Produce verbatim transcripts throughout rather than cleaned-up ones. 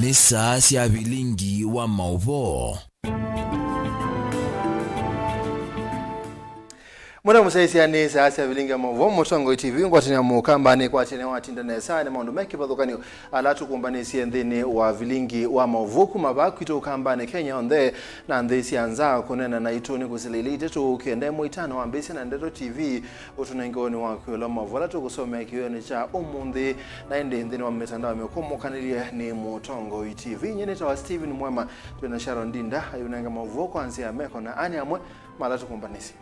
Nĩ saa sya vilingi wa maũvoo. Mũna mũsyaĩĩsya nĩ saa sya vilingi wa maũvoo, Mũtongoi T V, ngwatanĩa mũkambanĩ kwatene watinda nesa nĩ maũndũ me kĩvathũkanyo ala tũkũmbanĩsye nthĩnĩ wa vilingi wa maũvoo kuma vaa kwitũ ũkambanĩ Kenya onthe na nthĩ sya nza. Kũneena naitũ nĩ kũsila ilĩ itatũ ũkĩenda ĩmwe itano wambĩĩsya na Ndeto T V. Ũtũnenge woni waku ĩũlũ wa maũvoo ala tũkũsomea kĩwĩonĩ kya ũmũnthĩ, na ĩndĩ nthĩnĩ wa mĩtandao mĩkũmũkanĩlye nĩ Mũtongoi T V. Nyie nĩtawa Stephen Mwema, twĩ na Sharon Ndinda ayũnenga maũvoo kwa nzĩa ya meko, na ani amwe ma ala tũkũmbanĩsye.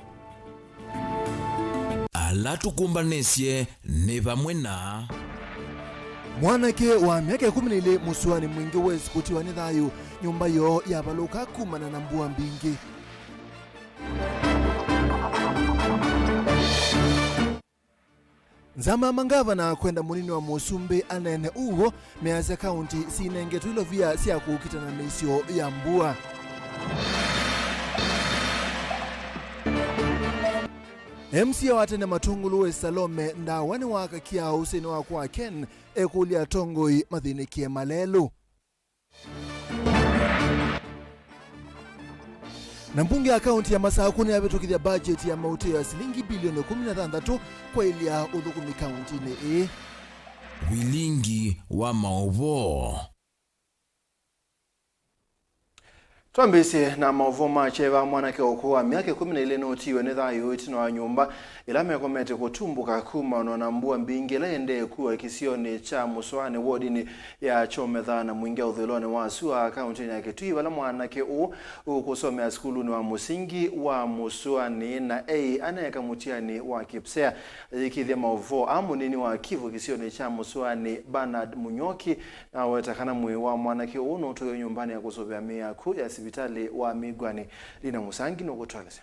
Ala tũkũmbanĩsye nĩ vamwe na. Mwanake wa myaka ĩkũmi na ĩlĩ mũsũanĩ Mwingĩ West kũtiwa nĩ thayũ, nyũmba yoo yavalũka kumana na mbua mbingĩ. Nzama ya mangavana kwenda mũnini wa mũsumbĩ aneene ũw'o, measya kaũnti sinengetwe ilovia sya kũkita na mĩisyo ya mbua. M C A wa tene Matungulu West Salome Ndawa nĩwakakia ũsĩnĩ wa kwa Ken, ekũlya atongoi mathĩnĩkĩe malelũ. Na mbunge ya kaũnti ya Masaku nĩyavĩtũkĩthya mbajeti ya maũtĩo ya silingi bilioni ĩkũmi na thanthatũ kwaĩlya ũthũkũmi kaũntinĩ ĩĩ. Vilingi wa maũvoo. Twambĩĩsye na maũvoo ma kyeva. Mwanake ũkũũ wa myaka ĩkũmi na ĩlĩ nũtiiwe nĩ thayũ ĩtina wa nyũmba ĩla mekomete kũtumbũka kumanwa na mbua mbingĩ ĩla ĩendee kua kĩsionĩ kya Mũsũanĩ, wodinĩ ya Kyometha na Mwingĩ ũthũĩlonĩ wa sua, kaũntinĩ ya Kitui, vala mwanake ũũ ũkũsomea sukulunĩ wa mũsingi wa Mũsũanĩ na eĩ aneeka mũtiani wa KPSEA. Ayĩkĩĩthya maũvoo a mũnini wa kivũ kĩsionĩ kya Mũsũanĩ, Bernard Mũnyoki, naweta kana mwĩĩ wa mwanake ũũ nũtũiwe nyũmbanĩ ya kũsũvĩa mĩĩ ya kw'o ya sivitalĩ wa Mĩĩngwanĩ. Lina Mũsangi nũkũtũelesya.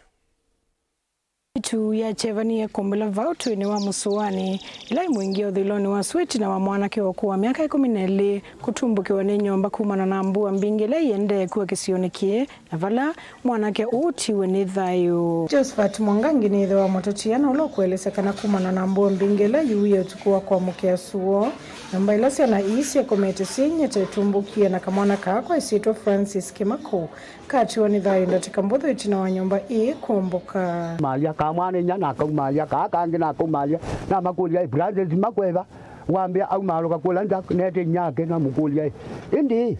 Ĩtu ya kyeva nĩyekũmbĩla vau twĩnĩ wa Mũsũanĩ, ĩla ĩ Mwingĩ ũthũĩlonĩ wa sua ĩtina wa mwanake ũkũũ wa myaka ĩkũmi na ĩlĩ kũtumbũkĩwa nĩ nyũmba kumana na mbua mbingĩ ĩla ĩendee kua kĩsionĩ kĩĩ, na vala mwanake ũũ ũtiiwe nĩ thayũ. Josephat Mwangangi nĩ ĩthe wa mũtũtia na ũla ũkũelesya kana kumana na mbua mbingĩ ĩla yuie ũtukũ wa kwamũkĩa sua, nyũmba ĩla syana ii syekomete syĩ inyie ta ĩtumbũkie, na kamwana kaakwa ĩsyĩtwa Francis Kĩmakũ katiwa nĩ thayũ ndatĩka mbũthũ ĩtina wa nyũmba ĩĩ kũmbũka. Malya kamwana inya nakaumalya, kaa kangĩ nakaumalya, namakũlya, "Ĩ, Francis makweva?" Wambĩa aumaalũka kũla nza, nete inyake namũkũlya, "Ĩ, ĩndĩ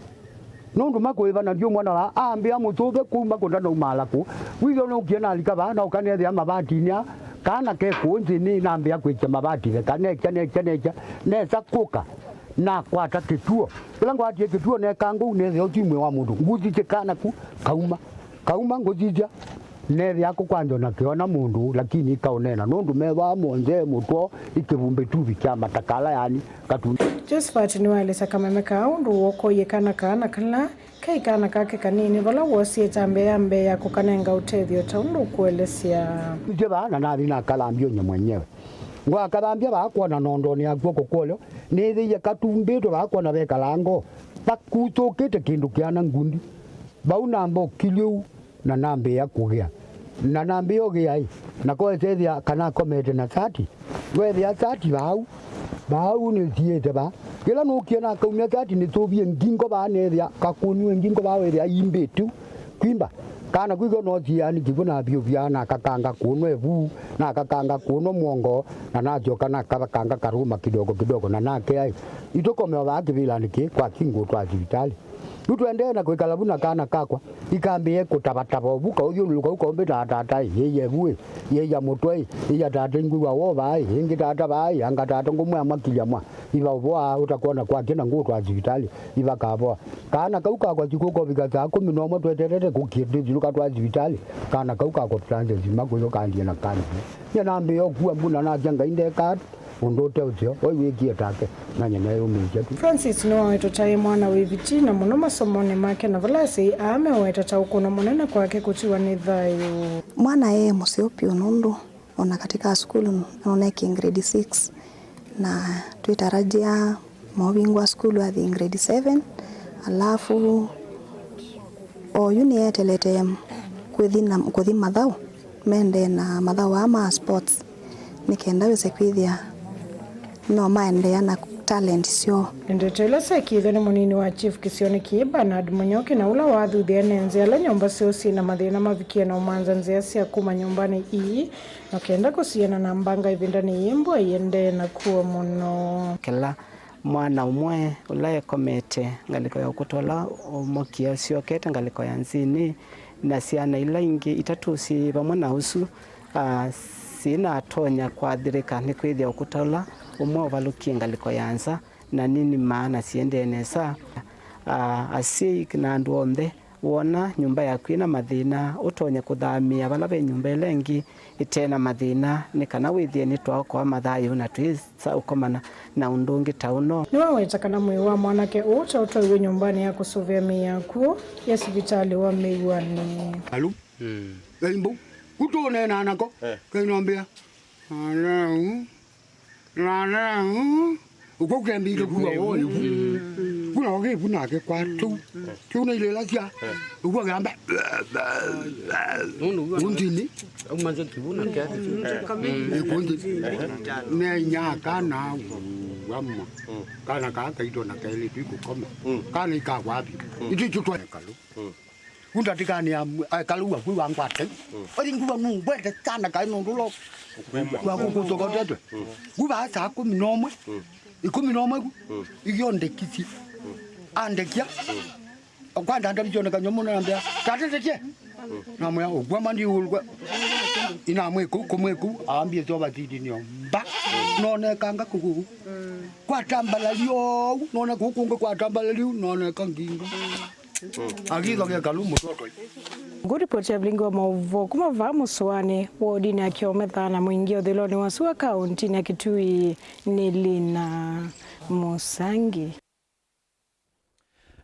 nũndũ makwĩva na ndiũmwona vaa?" Ambĩa, "Mũsũve kuma kũnda naumaala kũ. Wĩthwa nũkie nalika vaa, naũka nethĩa mavatinĩ aa, kana ke kũũ nthĩnĩ." Nambĩa kwĩkya mavati veka, nekya, nekya, nekya, nesa kũka, nakwata kĩtuo. Ĩla ngwatie kĩtuo, neka ngũu, nethĩa ũsu mwĩĩ wa mũndũ. Ngũsisye kana ku, kauma. Kauma ngũsisya, nethĩa kũkwanja na kĩona mũndũ, lakini ikaũneena, nũndũ mevaa monthe mũtwo ikĩvumbĩ tuvi kya matakala, yani, katu. Josephat nĩwaelesya kameme kaa ũndũ wokoie kana kaa na kala kaĩ kana kake kanini, vala woosie ĩtambya ya mbee ya kũkanenga ũtethyo ta ũndũ ũkũelesya. Nĩtye vaa na nathi nakalambya ũnye mwenyewe. Ngwakathambya vaa kwona nondonĩ ya kw'oko kwolyo, nĩthĩie katumbĩtwe vaa kwona ve kalango, vakutũkĩte kĩndũ kĩana ngundi. Vau namba ũkilye ũu, na nambĩĩa kũgĩa. Na nambĩĩa ũgĩa-ĩ, nako ĩsethĩa kana akomete na sati. Wethĩa sati vau, vau nĩsiĩte vaa. Yĩla nũkie nakaumya sati nĩsũvie ngingo vaa, nethĩa kakũniwe ngingo vaa, wethĩa imbĩtu kwimba. Kana kwĩkyo nosiĩani kĩkw'ũ, navyũvya nakakanga kũnwa ĩvu, nakakanga kũnwa mwongo, na nasyoka nakakanga karũma kidogo kidogo, na nakea-ĩ, itũkome o vaa kĩvĩlanĩ kĩĩ, kwaki ngũtwaa sivitalĩ. Yu tũendee na kwĩkala vu na kana kakwa, ikambĩĩe kũtavatava ũvu, kaũthyũlũlũka u kaũmbĩtaa, "Tata-ĩ, yĩia ĩvu-ĩ, yĩia mũtwe-ĩ, yĩia tata, ingwĩw'a woo vaa-ĩ, ĩngĩ tata vaa-ĩ, anga tata ngũmwĩa makilya mwa, iva ũvoa, ũtakwona kwakya na ngũtwaa sivitalĩ, ivakavoa." Kana kau kakwa sikũkovika saa kũmi na ũmwe twetetete kũkie, ndĩsilũka twa sivitalĩ, kana kau kakwa Francis makwĩyo kandie na kandie. Nye nambĩĩa ũkua mbuna nakya Ngai ndeka ata. Ũndũ ũte ũseo, oi wĩkie take, na nyanya yũmĩĩsya tu. Francis nĩwawetwa ta e mwana wĩ viti na mũno masomonĩ make, na vala asyai aa meweta ta ũkũno mũnene kwake kũtiwa nĩ thayũ. Mwana e mũseo piũ nũndũ ona katika sukulu noneki grade six, na twĩtarajia maũvingwa sukulu athi grade seven, alafu oyu nĩetelete kũthi na, kũthi mathaũ, mendee na mathaũ aa ma sports, nĩ kenda wĩse kwĩthĩa no maendeea na talent syoo. Ndeto ila syakĩthwe nĩ mũnini wa chief kĩsionĩ kĩĩ, Bernard Mũnyoki, na ũla wathuthya ene nzĩa ala nyũmba syoo syĩ na mathĩna mavikie na ũmanza nzĩa sya kuma nyũmbanĩ ii, na kenda kũsiana na mbanga ĩvindanĩ yĩĩ mbua iendee na kũa mũno. Kĩla mwana ũmwe ũla ekomete ngalĩko ya ũkũta ũla ũmokie ũsyokete ngalĩko ya nzĩnĩ, na syana ila ingĩ itatũ syĩ vamwe na ũsu, a, syĩnatonya kwathĩrĩka nĩ kwĩthĩa ũkũta ũla ũmwe ũvalũkie ngalĩko ya nza, na ninimaa na siendee nesa. A, asyai na andũ onthe, wona nyũmba yaku ĩna mathĩna, ũtonye kũthamĩĩa vala ve nyũmba ĩla ĩngĩ ĩte na mathĩna, nĩ kana wĩthĩe nĩtwaokoa mathayũ na twĩsa ũkomana na ũndũ ũngĩ ta ũno. Nĩwaweta kana mwĩĩ wa mwanake ũũ ũtaũtwaiwe nyũmbanĩ ya kũsũvĩa mĩĩ ya akw'ũ ya sivitalĩ wa Mĩw'anĩ. Alu. Mm. Kaimbo. Kutũneenaa nako. Eh. Kainombea. Alau. Lala, mm, uko ukembike kuwa woyu. Kuna wake kuna ke kwa tu. Tu na ile lasia. Uko gamba. Nundu uwa undini. Au manze kibuna kiasi. Ikundi. Ne nyaka na wama. Kana kaka ito na kele tu kukoma. Kana ika wapi? Iti chutwa kalu. Undatĩkanĩa, eh, kalua kwi wangwate. Ori nguva nungwete sana kai nũndũ lo. Wa kũkũtokotete. Nguva saa kũmi na ũmwe. Ikũmi na ũmwe ku. Igĩondekisye. Andekia. Kwanda ndavichoneka nyomo nambia, "Tatetetie." Namwĩa, "Ũkwama ndiũlũka." Inamwĩku, kũmwĩku, aambie syo vathidi nĩo. Mba. Nonekanga kũkũ. Kwatambalali ou, none kũkũ kũngĩ kwatambalali u, noneka nginga. Akitho ke kalu mũtotoi. Ngũripoti ya vilingi wa maũvoo kuma vaa mũsoanĩ wodini ya Kĩometha na mũingĩ ũthĩlonĩ wa sua kaũntĩnĩ ya Kitui nĩ Lina Mũsangi.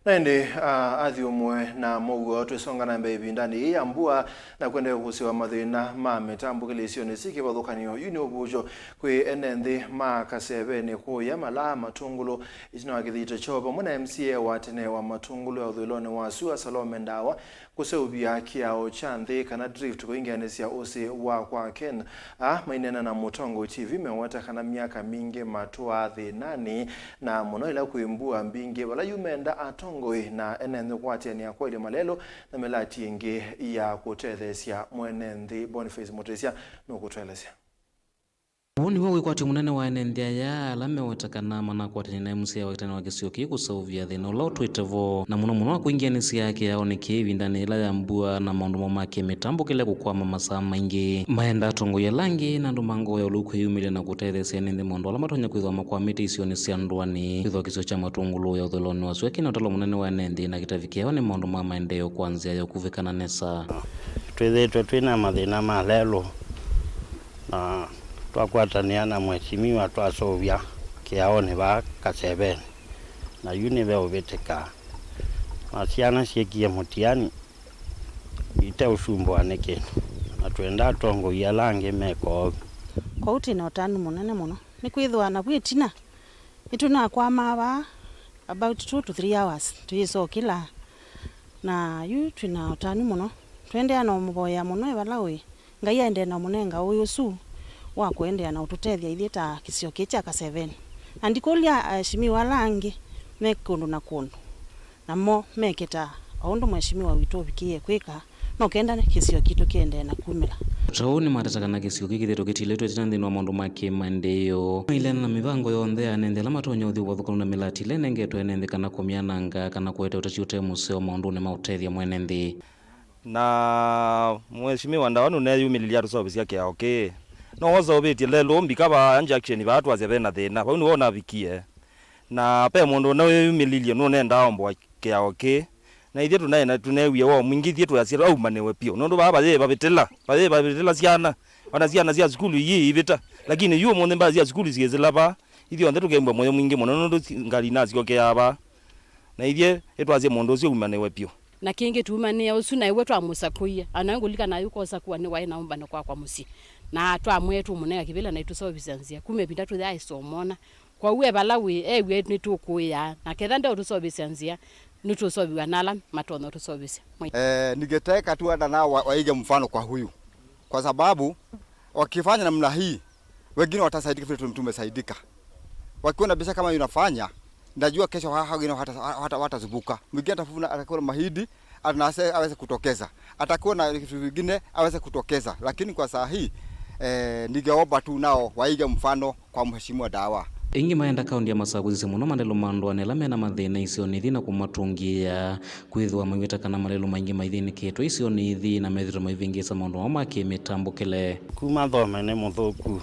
Na ĩndĩ, a, athi ũmwe na mũuo, twĩsonga na mbee ĩvindanĩ yĩĩ ya mbua na kũendeea kũkũsĩwa mathĩna ma mĩtambũkĩlĩsyonĩ syĩ kĩvathũkany'o. Yu nĩ ũvuũkyo kwĩ ene nthĩ ma Kasevenĩ kũya malaa Matũngũlũ. Ĩtina wa kĩthito kyoo vamwe na M C A wa tene wa Matũngũlũ ya ũthũĩlonĩ wa sua, Salome Ndawa, kũseũvya kĩao kya nthĩ kana drift kũingĩanĩsya ũsĩ wa kwa Ken. Aa maineena na Mũtongoi T V meweta kana myaka mingĩ matũaa thĩnanĩ, na mũno ĩla kwĩ mbua mbingĩ, vala yu menda atongoi na ene nthĩ kũatĩanĩa kwaĩlya malelũ na mĩlati ĩngĩ ya kũtetheesya mwene nthĩ. Boniface Mũtĩsya nũkũtũelesya. Ũũ nĩw'o wĩkwatyo mũnene wa ene nthĩ aya ala meweta kana manakwatany'a na M C A wa tene wa kĩsio kĩĩ kũseũvya thĩna ũla ũtwĩte vo, na mũno mũno wa kũingĩanĩsya kĩaonĩ kĩĩ ĩvindanĩ yĩla ya mbua na maũndũ moo ma kĩmĩtambũkĩle kũkwama masaa maingĩ. Maenda atongoi ala angĩ na andũ ma ngoo ya ũlũku kwĩyumĩlya na kũtetheesya ene nthĩ maũndũ ala matonya kwĩthĩwa makwamĩte isionĩ sya ndũanĩ. Kwĩthĩwa kĩsio kya Matũngũlũ ya ũthũĩlonĩ wa sua kĩna ũtalo mũnene wa ene nthĩ na kĩtavikĩawa nĩ maũndũ ma maendeeo kwa nzĩa ya ũkuvĩka na nesa. Twĩthĩĩtwe twĩ na mathĩna ma lelũ, na twakwatanĩa na mheshimiwa twaseũvya kĩaonĩ vaa Kasevenĩ, na yu nĩveũvĩtĩka. Na syana syĩkie mũtiani iteũsumbũa nĩ kĩndũ, na twenda atongoi ala angĩ meka ũu. Kwoou twĩ na ũtanu mũnene mũno, nĩkwĩthĩwa navu ĩtina nĩtũnakwamaa vaa about two to three hours tũyĩsokĩla. Na yu twĩ na ũtanu mũno, tũendeea na ũmũvoyea mũno e vala ũĩ, Ngai aendee na ũmũnenga ũĩ ũsu wa kũendeea na ũtũtethya ithyĩ ta kĩsio kĩĩ kya Kaseveni. Na ndikũlya aheshimiwa ala angĩ me kũndũ na kũndũ, namo meke ta o ũndũ mheshimiwa witũ ũvikĩĩe kwĩka, no kenda kĩsio kitũ kĩendee na kumĩla. Ta ũu nĩmateta kana kĩsio kĩĩ kĩthĩtwe kĩtilĩtwe ĩtina nthĩnĩ wa maũndũ ma kĩmaendeeo. Maileana na mĩvango yonthe ya ene nthĩ ala matonya ũthi ũvathũkanu na mĩlati ĩla ĩnengetwe ene nthĩ kana kũmyananga kana kũete ũteti ũte mũseo maũndũnĩ ma ũtethya mwene nthĩ. Na Mheshimiwa Ndawa nũneeyumĩlilye atũseũvĩsya kĩao kĩĩ. No waseũvĩtye lelũ mbika vaa junction vaa twasya ve na thĩna, vau nĩvo navikie. Na ve mũndũ ũneeyumĩlilye nũnendaa omboa kĩao kĩĩ. Na ithyĩ tũnaĩ na tũneewie woo mwingĩ, ithyĩ twasya aumanĩwe vyũ. Nũndũ vaa vayĩ vavĩtĩla, vayĩ vavĩtĩla syana, ona syana sya sukulu ii ivĩta. Lakini yu ũmũnthĩ mbaa sya sukulu syĩsĩla vaa, ithyonthe tũkembwa mũyo mwingĩ mũno nũndũ si-, ngalĩ nasyokeaa vaa. Na ithyĩ ĩtwasye mũndũ ũsu aumanĩwe vyũ. Na kĩngĩ tuumanĩe ũsu, na ĩwe twamũsakũie. Ana ngũlikana yu kosakũa nĩ waĩ na ũmbano kwakwa mũsyĩ. Na twamwĩa tũmũnenga kĩvĩla na ĩtũseũvĩsya nzĩa. Kuma ĩvinda tũthi aĩsomona. Kwoou e vala wĩ, eew'e nĩtũkũĩaa, na ketha ndeũtũseũvĩsya nzĩa, nĩtũũseũvĩw'a na ala matonya ũtũseũvĩsya. Mwai. Eh, ningetaka tu hata nao wa-, waige mfano kwa huyu. Kwa sababu, wakifanya namna hii, wengine watasaidika vile tume-, tumesaidika. Wakiona biashara kama hiyo unafanya, najua kesho ha- ha- hata- hata- hawatazubuka. Mwingine atafuna, atakuwa na mahindi, anase aweze kutokeza, atakuwa na kitu kingine aweze kutokeza. Lakini kwa saa hii eh, ningeomba tu nao waige mfano kwa Mheshimiwa Dawa. Ĩngĩ maenda kaũnti ya Masakũ ĩsisye mũno maendeelo ma andũ ala mena mathĩna isionĩ ithi na kũmatũngĩĩa kwĩthĩwa maiweta kana malelũ maingĩ maithĩnĩkĩtwe isionĩ ithi na methĩĩtwe maivĩngĩĩsa maũndũ moo ma kĩmĩtambũkĩle. Kuma Thome nĩ mũthũku,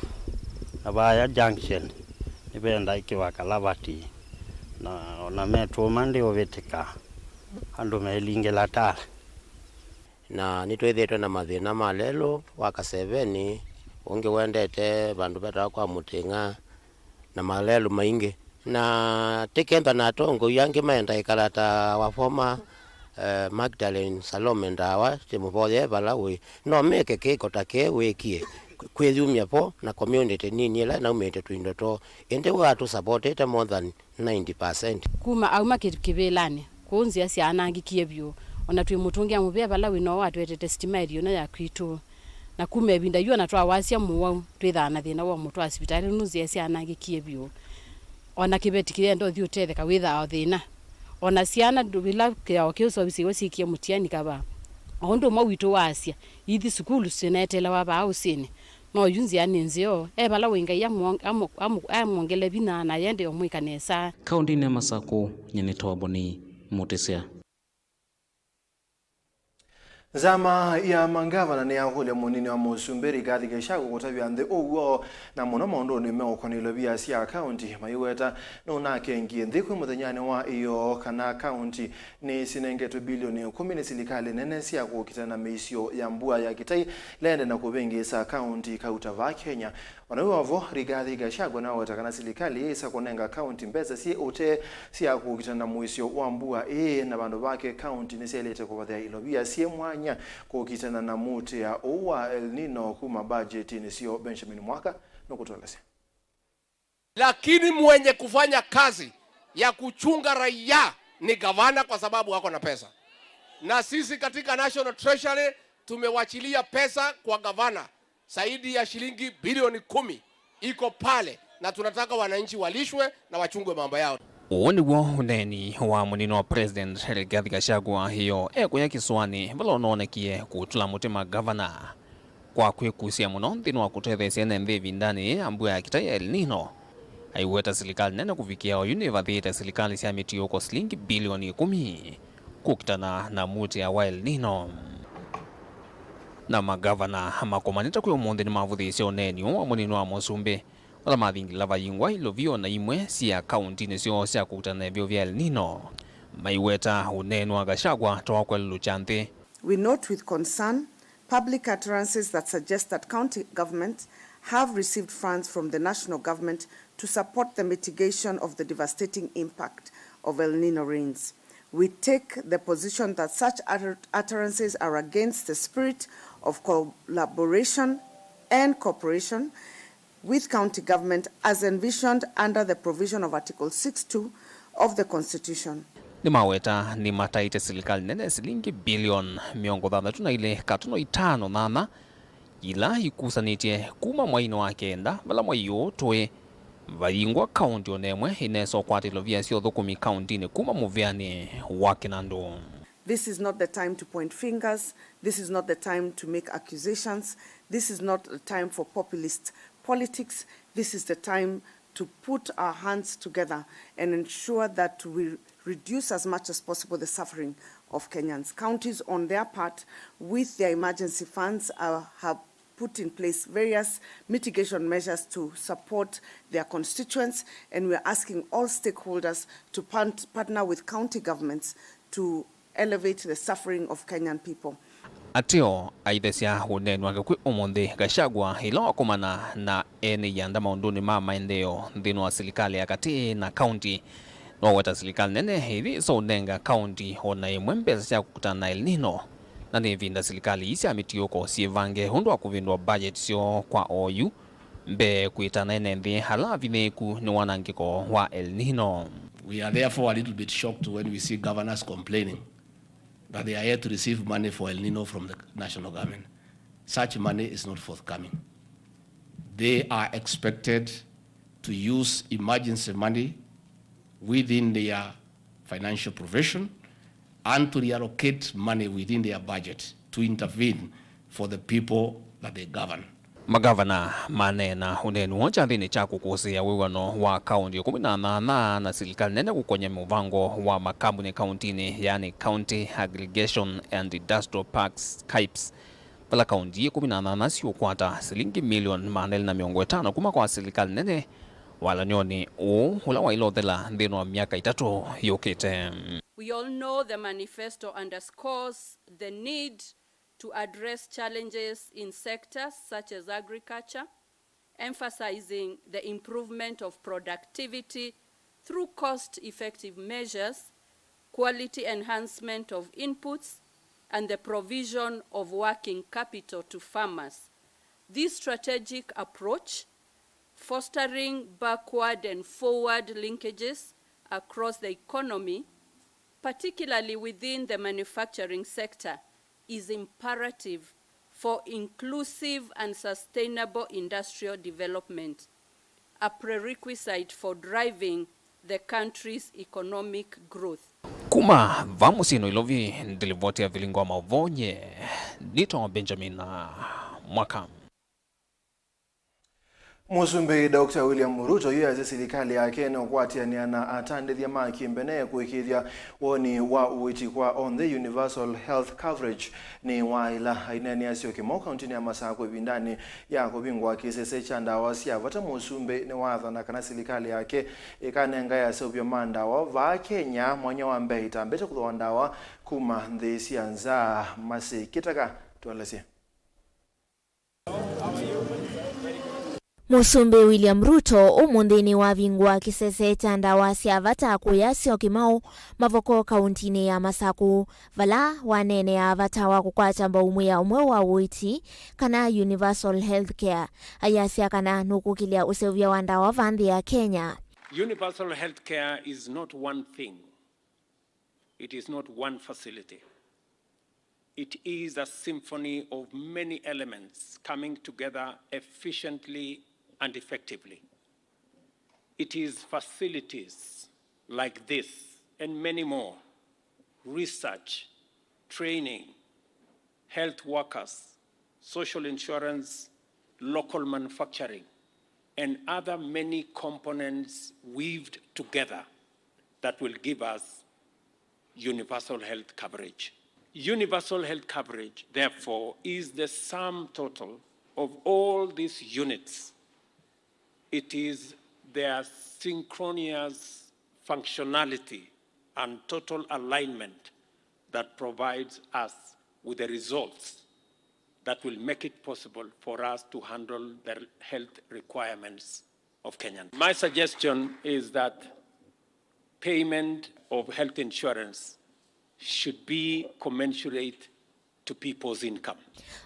na vaya Junction nĩvenda ĩkĩwa kalavati, na ona metũma ndĩũvĩtĩka, andũ melingĩla tala. Na nĩtwĩthĩĩtwe na mathĩna ma lelũ wa Kaseveni, ũngĩ wendete vandũ vetawa kwa Mũtĩng'a, na malelũ maingĩ. Na tĩkenda na atongoi angĩ maenda ĩkala ta wa former, eh, Magdalene Salome Ndawa, tĩmũvoye e vala wĩ. No meke kĩko ta kĩĩ wĩkie, kwĩyumya vo na community nini ĩla naumĩte tũindo twoo. Ĩndĩ we atũsapotĩte more than ninety percent. Kuma auma kĩ- kĩvĩlanĩ, kũu nzĩa syaanangĩkie vyũ. Ona twĩmũtũngĩa mũvea vala wĩ no watwetete sitima ĩliona ya kwitũ. Na kuma ĩvinda yu ona twawasya mũwau, twĩthaa na thĩna wa mũtwaa sivitalĩ nũndũ nzĩa syaanangĩkie vyũ. Ona kĩveti kĩyenda ũthi ũtetheka wĩthaa o thĩna. Ona syana ndũ- ĩla kĩao kĩu sovisiwe syĩkie mũtiani kavaa. O ũndũ ũmwe witũ waasya, ithi sukulu sineetelewa vaa ũsĩnĩ. No yu nzĩa nĩ nzeo, e vala wĩ Ngai amwong- amũ- amũ- amwongele vinya na yende ũmwĩka nesa. Kaũntĩnĩ ya Masakũ, nyie nĩtawa Boni Mũtĩsya. Nzama ya mangavana nĩyakũlya mũnini wa mũsumbĩ Rigathi Gachagua kũtavya nthĩ ũw'o, na mũno maũndũnĩ meũkonĩa ilovia sya kaũnti, maiweta nũnakengie nthĩ kwĩ mũthenyanĩ wa ĩyoo kana kaũnti nĩsinengetwe bilioni ĩkũmi nĩ silikalĩ nene sya kũkitana na mĩisyo ya mbua ya kĩtai ĩla ĩendee na kũvĩngĩĩsa kaũnti kauta vaa Kenya. Ona wĩ o vo, Rigathi Gachagua nĩwaweta kana silikalĩ yĩsa kũnenga kaũnti mbesa syĩ ũtee sya kũkitana na mũisyo wa mbua ĩĩ, na vandũ vake kaũnti nĩsyaĩlĩte kũvathĩa ilovia syĩ mwanya kũkitana na mũutĩa ũũ wa El Nino kuma mbajetinĩ syoo. Benjamin Mwaka nũkũtũelesya. Lakini mwenye kufanya kazi ya kuchunga raia ni gavana, kwa sababu wako na pesa. Na sisi katika National Treasury tumewachilia pesa kwa gavana, zaidi ya shilingi bilioni kumi iko pale, na tunataka wananchi walishwe na wachungwe mambo yao. Ũũ nĩw'o ũneeni wa mũnini wa President Rigathi Gachagua ĩyoo ekũya kĩsũanĩ vala ũnoonekie kũtũla mũtĩ magavana. Kwa kwĩkusya mũno nthĩnĩ wa kũtetheesya ene nthĩ ĩvindanĩ yĩĩ ya mbua ya kĩtai ya El Nino, aiweta silikalĩ nene kũvikĩa oyu nĩvathĩĩte silikalĩ sya mĩtiũko silingi bilioni ĩkũmi kũkitana na mũutĩa wa El Nino. Na magavana makomanĩte kwĩ ũmũnthĩ nĩmavũthĩĩsye ũneeni ũũ wa mũnini wa mũsumbĩ, vala mathingĩla vayingwa ilovia o na imwe syĩ akaũntinĩ syoo sya kũkitana na ĩvyũ vya El Nino, maiweta ũneeni wa Gachagua ta wa kwelelũkya nthĩ. We note with concern public utterances that suggest that county governments have received funds from the national government to support the mitigation of the devastating impact of El Nino rains. We take the position that such utter- utterances are against the spirit of collaboration and cooperation with county government as envisioned under the provision of Article six two of the Constitution. Nĩmaweta nĩmataĩte silikalĩ nene silingi bilioni mĩongo thanthatũ na ilĩ katono itano nyanya ila ikusanĩtye kuma mweinĩ wa kenda, vala mwei ũũ tũĩ vayingwa kaũnti o na ĩmwe ĩnesa ũkwata ilovia sya ũthũkũmi kaũntinĩ kuma mũvĩanĩ wa kĩnandũ. This is not the time to point fingers. This is not the time to make accusations. This is not the time for populist politics. This is the time to put our hands together and ensure that we reduce as much as possible the suffering of Kenyans. Counties, on their part, with their emergency funds, uh, have put in place various mitigation measures to support their constituents, and we are asking all stakeholders to part- partner with county governments to elevate the suffering of Kenyan people. Ateo aithesya ũneeni wake kwĩ ũmũnthĩ, Gachagua, ĩla wakomana na ene ianda maũndũnĩ ma maendeeo nthĩnĩ wa silikalĩ ya katĩ na kaũnti, nĩwaweta silikalĩ nene ĩthi ĩsa ũnenga kaũnti o na ĩmwe mbesa sya kũkitana na El Nino, na nĩ ĩvinda silikalĩ ii sya mĩtiũko syĩvange ũndũ wa kũvĩndũa budget syoo kwa oyu mbee kwĩtana ene nthĩ ala avinyĩĩku nĩ wanangĩko wa El Nino. We are therefore a little bit shocked when we see governors complaining that they are yet to receive money for El Nino from the national government. Such money is not forthcoming. They are expected to use emergency money within their financial provision and to reallocate money within their budget to intervene for the people that they govern. Magavana maneena ũneeni woo kyathĩnĩ kya kũkũsĩĩa wĩw'ano wa kaũnti ĩkũmi na nyanya na silikalĩ nene kũkony'a mũvango wa makambuni kaũntinĩ, yani County Aggregation and Industrial Parks, KAIPs, vala kaũnti ĩkũmi na nyanya siũkwata silingi milioni maana elĩ na mĩongo ĩtano kuma kwa silikalĩ nene walany'onĩ ũũ ũla waĩlothela nthĩnĩ wa myaka ĩtatũ yũkĩte. We all know the manifesto underscores the need to address challenges in sectors such as agriculture, emphasizing the improvement of productivity through cost-effective measures, quality enhancement of inputs, and the provision of working capital to farmers. This strategic approach, fostering backward and forward linkages across the economy, particularly within the manufacturing sector, is imperative for inclusive and sustainable industrial development, a prerequisite for driving the country's economic growth. Kuma va mũsyĩ Nairobi, ndilivoti ya vilingo wa maũvoo nye nĩtawa Benjamin Mwaka. Mũsumbĩ Doctor William Ruto yu asya silikalĩ yake nĩũkwatĩanĩa na atandĩthya ma kĩmbene kũĩkĩĩthya woni wa ũiiti kwa onthe, universal health coverage. Nĩ wa ĩla aineeneasya kĩmau kaũntinĩ ya Masakũ ĩvindanĩ ya kũvingũa kĩsese kya ndawa sya vata, mũsumbĩ nĩwathana kana silikalĩ yake ĩkanengae aseũvya ma ndawa vaa Kenya mwanya wa mbee ĩtambĩte kũthooa ndawa kuma nthĩ sya nza masĩ kĩtaka. Tũelesye. Mũsumbĩ William Ruto ũmũnthĩ nĩwavingũa kĩsese kya ndawa sya vata kũya Syokimau Mavoko kaũntinĩ ya Masakũ, vala waneenea vata wa kũkwata mbau mwĩa ũmwe wa ũiiti, kana universal health care. Ayasya kana nũkũkĩlya ũseũvya wa ndawa va nthĩ ya Kenya. Universal health care is not one thing. It is not one facility. It is a symphony of many elements coming together efficiently and effectively. It is facilities like this and many more, research, training, health workers, social insurance, local manufacturing, and other many components weaved together that will give us universal health coverage. Universal health coverage, therefore, is the sum total of all these units. It is their synchronous functionality and total alignment that provides us with the results that will make it possible for us to handle the health requirements of Kenyans. My suggestion is that payment of health insurance should be commensurate to people's income.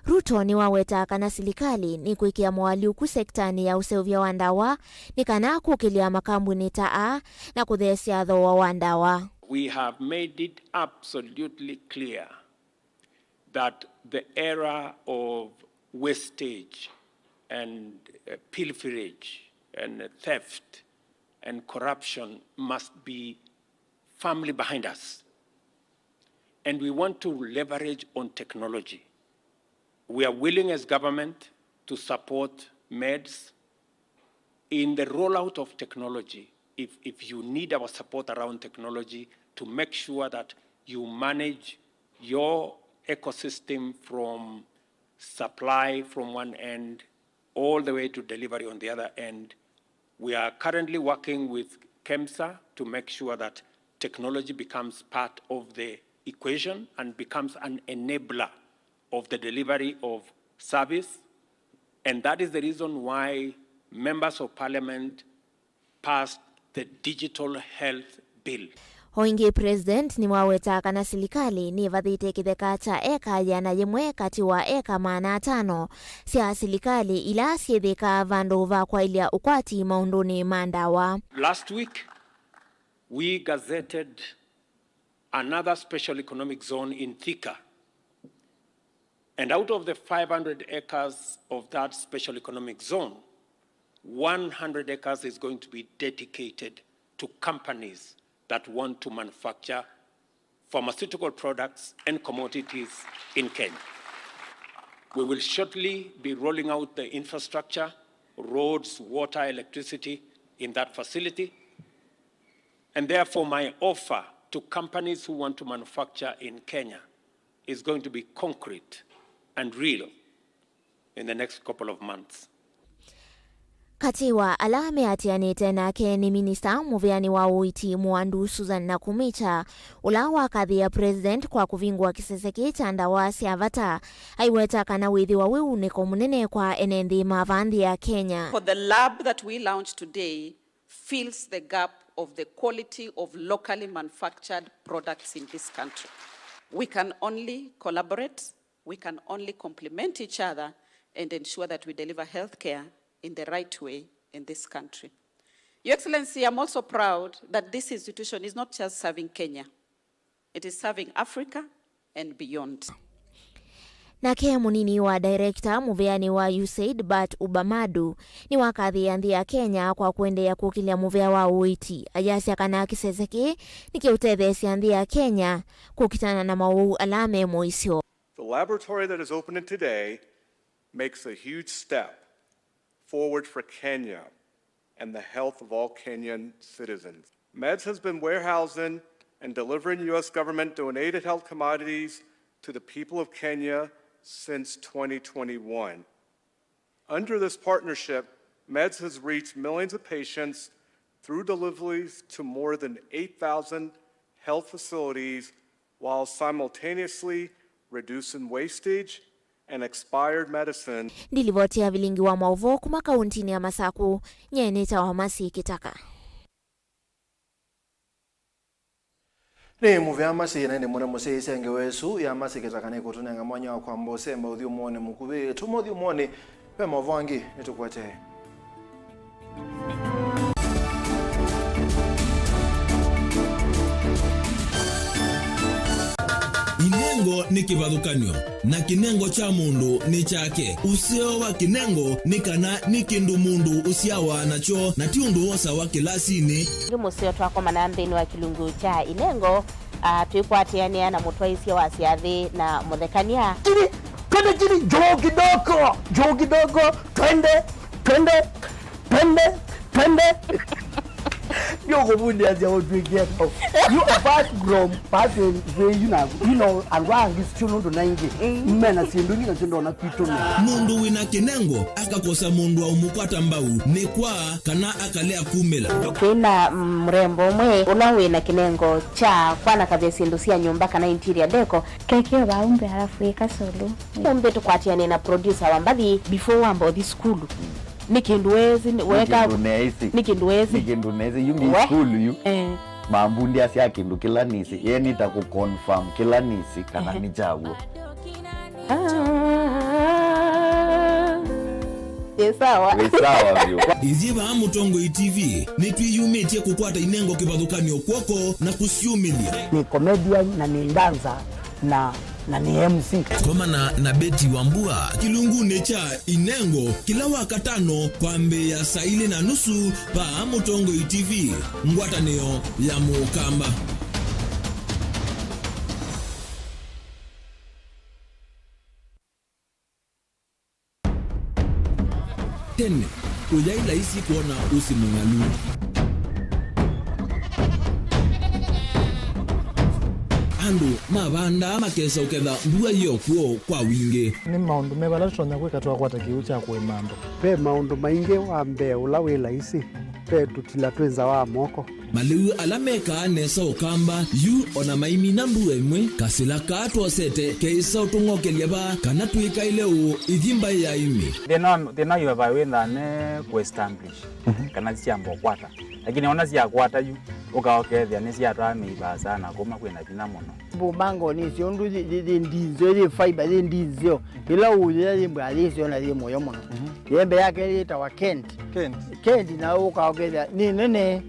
Ruto nĩwawetaa kana silikalĩ nĩkwĩkĩa moalyũku sektanĩ ya ũseũvya wa ndawa nĩ kana kũkĩlya makambunĩ ta aa na kũtheesya thooa wa ndawa. We have made it absolutely clear that the era of wastage and, uh, pilferage and theft and corruption must be firmly behind us. And we want to leverage on technology. We are willing as government to support meds in the rollout of technology. If, if you need our support around technology to make sure that you manage your ecosystem from supply from one end all the way to delivery on the other end. We are currently working with KEMSA to make sure that technology becomes part of the equation and becomes an enabler of the delivery of service. And that is the reason why members of parliament passed the Digital Health Bill. O ĩngĩ, President nĩwawetaa kana silikalĩ nĩvathĩte kĩtheka kya eka yĩana yĩmwe katĩ wa eka maana atano sya silikalĩ ila syĩthĩkaa vandũ va kwaĩlya ũkwati maũndũnĩ ma ndawa. Last week, we gazetted another special economic zone in Thika. And out of the five hundred acres of that special economic zone, One hundred acres is going to be dedicated to companies that want to manufacture pharmaceutical products and commodities in Kenya. We will shortly be rolling out the infrastructure, roads, water, electricity in that facility. And therefore, my offer to companies who want to manufacture in Kenya is going to be concrete and real in the next couple of months. Katĩ wa ala meatĩanĩte nake nĩ minista mũvĩanĩ wa ũiiti mũandu Susan Nakhumicha, ũla wakathĩĩa President kwa kũvingũa kĩsese kĩĩ kya ndawa sya vata, aiweta kana wĩthĩwa wĩ unĩko mũnene kwa ene nthĩ ma vaa nthĩ ya Kenya. For the lab that we launched today fills the gap of the quality of locally manufactured products in this country. We can only collaborate, we can only complement each other and ensure that we deliver healthcare in the right way in this country. Your Excellency, I'm also proud that this institution is not just serving Kenya, it is serving Africa and beyond. Nake mũnini wa director mũvĩanĩ wa USAID, Bart Ubamadu, nĩwakathĩĩa nthĩ ya Kenya kwa kũendeea kũkĩlya mũvĩa wa ũiiti, ayasya kana kĩsese kĩĩ nĩkĩũtetheesya nthĩ ya Kenya kũkitana na mawau ala me mũisyo. The laboratory that is opening today makes a huge step forward for Kenya and the health of all Kenyan citizens. MEDS has been warehousing and delivering U S government donated health commodities to the people of Kenya since twenty twenty-one. Under this partnership, MEDS has reached millions of patients through deliveries to more than eight thousand health facilities while simultaneously reducing wastage and expired medicine. Ndilivoti ya vilingi wa maũvoo kuma kauntinĩ ya Masaku, nyie nĩtawa Masi Kitaka. Nĩ mũvea Masi, na ĩndĩ mũna mũsyaĩĩsya ngewa ĩsu ya Masi Kitaka nĩkũtũnenga mwanya wa kwamba ũsemba ũthyũmũonĩ mũkuvĩ. Tuma ũthyũmũonĩ, ve maũvoo angĩ nĩtũkwetee. Inengo nĩ kĩvathũkany'o, na kĩnengo kya mũndũ nĩ kyake. Ũseo wa kĩnengo nĩ kana nĩ kĩndũ mũndũ ũsyawa nakyo, na ti ũndũ wosawa kĩlasinĩ. Ĩndĩ mũseo twakomana nthĩnĩ wa kĩlungu kya inengo, a, twĩkwatĩanĩa na mũtwaĩsya wa syathĩ na mũthekany'a. Chini, twende chini, juu kidogo, juu kidogo, twende, twende, twende, twende. Ndio kuvundia sia utwikia kau. You apart from passing way, you know, you know, and why this children to ninety. Mena sindu ngina sindu na kwitũ. Mũndũ wĩna kĩnengo akakosa mũndũ wa ũmũkwata mbau, nĩ kwa kana akalea kumĩla. Twĩna, mm, mrembo ũmwe ũla wĩna kĩnengo kya kwanakavya syĩndũ sya nyũmba kana interior deco. Kekeo vaumbe alafu ĩka solo. Ũmbe tũkwatĩane na producer wa mbathi before wamba ũthi sukulu. Nĩ kĩndũ wezi, nĩ weka, kĩndũ neĩsĩ. Nĩ kĩndũ wezi. Nĩ kĩndũ neĩsĩ, yu ngi sukulu yu. Eh. Mambundĩasya kĩndũ kĩla nĩsĩ, ye nĩta kũ confirm kĩla nĩsĩ kana nĩ kyaw'o. Ah. Ĩ sawa. Wĩ sawa vyũ. Ithyĩ vaa Mũtongoi T V, nĩtwĩyumĩtye kũkwata inengo kĩvathũkany'o kw'oko na kũsyumĩlya. Nĩ comedian na nĩ dancer na, na nĩ M C. Komana na Betty Wambua kĩlungunĩ kya Inengo kĩla Wakatano kwambĩĩa saa ilĩ na nusu vaa Mũtongoi T V, ngwatanĩo ya Mũkamba. Tene, ũyaĩ laisi kwona ũsĩ mũng'alu. Andũ mavandaa makesa ũketha mbua yĩ o kwoo kwa wingĩ. Nĩ maũndũ meva ala tũtonya kwĩka twakwata kĩw'ũ kya kũĩma andũ? Ve maũndũ maingĩ. Wa mbee, ũla wĩ laisi, ve tũtila twĩ nza wa moko. Malĩu ala mekaa nesa Ũkamba yu o na maimina mbua ĩmwe, kasĩla kaa twosete keĩsa ũtũng'okelya vaa kana twĩkaĩle ũũ ithi mbaĩ ya ĩmĩ. Thĩna, thĩna yu vai wĩ nthane kũ establish, mhm, kana syamba ũkwata. Lakini ona syakwata yu, ũka ũkethĩa nĩsyatwaa mĩivaa sana kuma kwĩna vinya mũno. Mbũmango nĩsyo ũndũ yĩ, yĩ, yĩ ndinzeo, yĩ fiber, yĩ ndinzeo. Ĩla ũyĩa yĩ mbwa yĩsyo na yĩ mũyo mũno. Mhm. Yembe yake yĩtawa Kent. Kent. Kent na ũka ũkethĩa nĩ nene.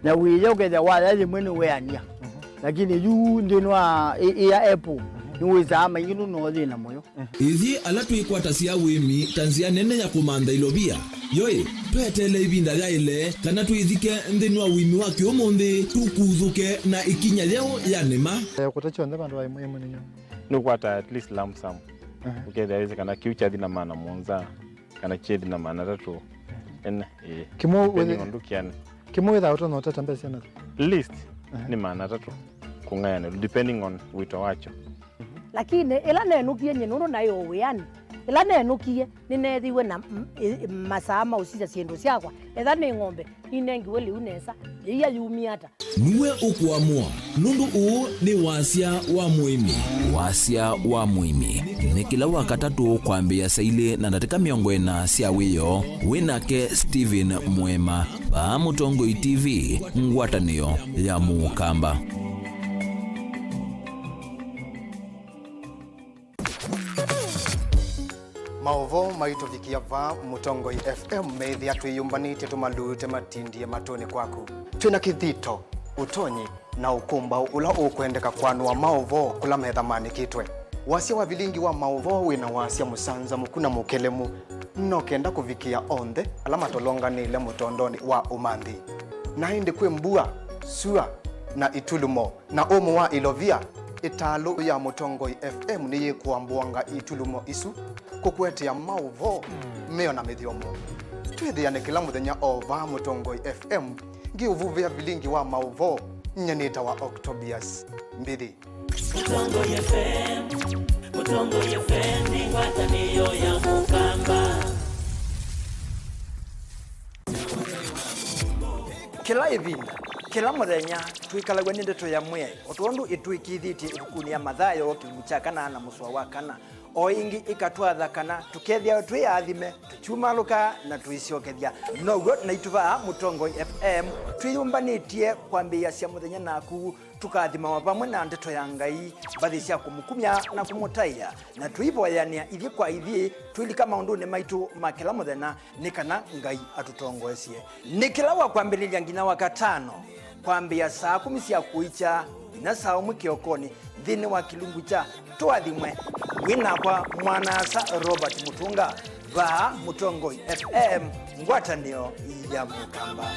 Na wĩya ũkethĩa waya yĩmwe nĩ weania. Mhm. Lakini yu nthĩnĩ wa ĩ, ĩ ya apple, mhm, nĩ wĩsaa maingĩ nũno thĩna mũyo. Ithyĩ ala twĩkwatasya ũĩmi ta nzĩa nene ya kũmantha ilovia, Yoi, tweteele ĩvinda yaĩle kana twĩthike nthĩnĩ wa ũĩmi wa kĩũmũnthĩ, tũkuthũke na ĩkinya yeũ ya nĩma. Eh, kũta kyonthe vandũ va ĩmwe ĩmwe nĩnyo. Nũkwata at least lump sum. Aha. Ũkethĩa wĩsĩ kana kĩu kyathi na maana mũonza, kana kyethi na maana atatũ. Ene, ĩĩ. Kĩmwe depending wĩthĩ-, on ndũkĩane. Kĩmwe wĩthaa ũtonya ũtata mbesa syana. Least, aha, nĩ maana atatũ kũng'ayanĩlwa, depending on wĩto wakyo. Lakini ĩla nenũkie nyie nũndũ naĩ o wĩanĩ, ĩla nenũkie, nĩneethiwe na m-, ĩ-, masaa ma ũsisya syĩndũ syakwa. Etha nĩ ng'ombe, ninengiwe lĩu nesa, yĩia yumie ata? Nue ũkũamũa, nũndũ ũũ nĩ wasya wa mũĩmi. Wasya wa mũĩmi nĩ kĩla Wakatatũ kwambĩĩa saa ilĩ na ndatĩka mĩongo ĩna sya wĩoo. Wĩ nake Stephen Mwema, vaa Mũtongoi T V, ngwatanĩo ya Mũkamba. Maũvoo maitũvikĩa vaa Mũtongoi F M meĩthĩa twĩyũmbanĩtye tũmalute matindie matũnĩ kwaku. Twĩ na kĩthito, ũtonyi, na ũkũmbaũ ũla ũkwendeka kwanũa maũvoo kũla metha maanĩkĩtwe. Wasya wa vilingi wa maũvoo wĩ na wasya mũsanzamũku na mũkelemu, no kenda kũvikĩa onthe ala matolonganĩle mũtondonĩ wa ũmanthi. Na ĩndĩ kwĩ mbua, sua, na itulumo, na ũmũ wa ilovia, ĩtalũ ya Mũtongoi F M nĩyĩkũambũanga itulumo isu kũkũetea maũvoo meo na mĩthyomo. Twĩthĩane kĩla mũthenya o vaa Mũtongoi F M, ngĩũvuvĩa vilingi wa maũvoo. Nyie nĩtawa Octobius Mbithi. Mũtongoi F M, Mũtongoi F M nĩ ngwatanĩo ya Mũkamba. Kĩla ĩvinda, kĩla mũthenya, twĩkalaw'a nĩ ndeto ya Mwĩai, o tondũ ĩtwĩkĩĩthĩtye ĩvukunĩ ya Mathayo, kĩlungu kya kana na mũsoa wa kana. O ĩngĩ ĩkatwatha kana tũkethĩawa twĩ aathime, tũkyumalũka na tũisyokethya. Now'o naitũ vaa Mũtongoi F M twĩyũmbanĩtye kwambĩĩasya mũthenya naku, tũkathimawa vamwe na ndeto ya Ngai, mbathi sya kũmũkumya na kũmũtaĩa, na tũivoyanĩa ithyĩ kwa ithyĩ, twĩlika maũndũnĩ maitũ ma kĩla mũthenya, nĩ kana Ngai atũtongoesye. Nĩ kĩla wa kwambĩlĩlya nginya wa katano, kwambĩĩa saa kũmi sya kũikya nginya saa ũmwe kĩokonĩ, nthĩnĩ wa kĩlungu kya Tũathimwe, wĩ nakwa mwana-a-asa Robert Mũtũnga, vaa Mũtongoi F M, ngwatanĩo ya Mũkamba.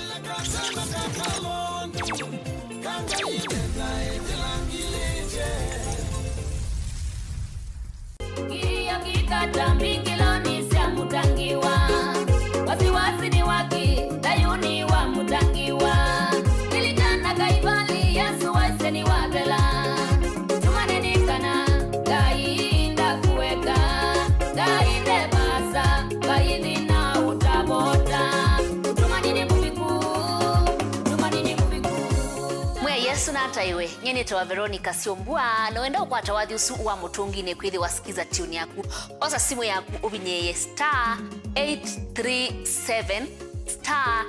Kilio kikata mbingiloni sya Mũtangiwa. Wasiwasi ni waki, thayuni wa Mũtangiwa. Lilikana Kaivali, Yesu waisye nĩwathela. Tumaini nĩ kana Ngai ndakũeka, Ngai nde vaasa, Ngai thĩna ũtavota. Tumaini nĩ mũviku, tumaini nĩ mũviku. Mwĩai Yesu nataĩwe. Nyie nĩtawa Veronica Syombua, na wenda ũkwata wathi ũsu wa Mũtũnginĩ kwĩthĩwa Skiza Tune yaku. Osa simũ yaku ũvinyĩĩe star eight three seven star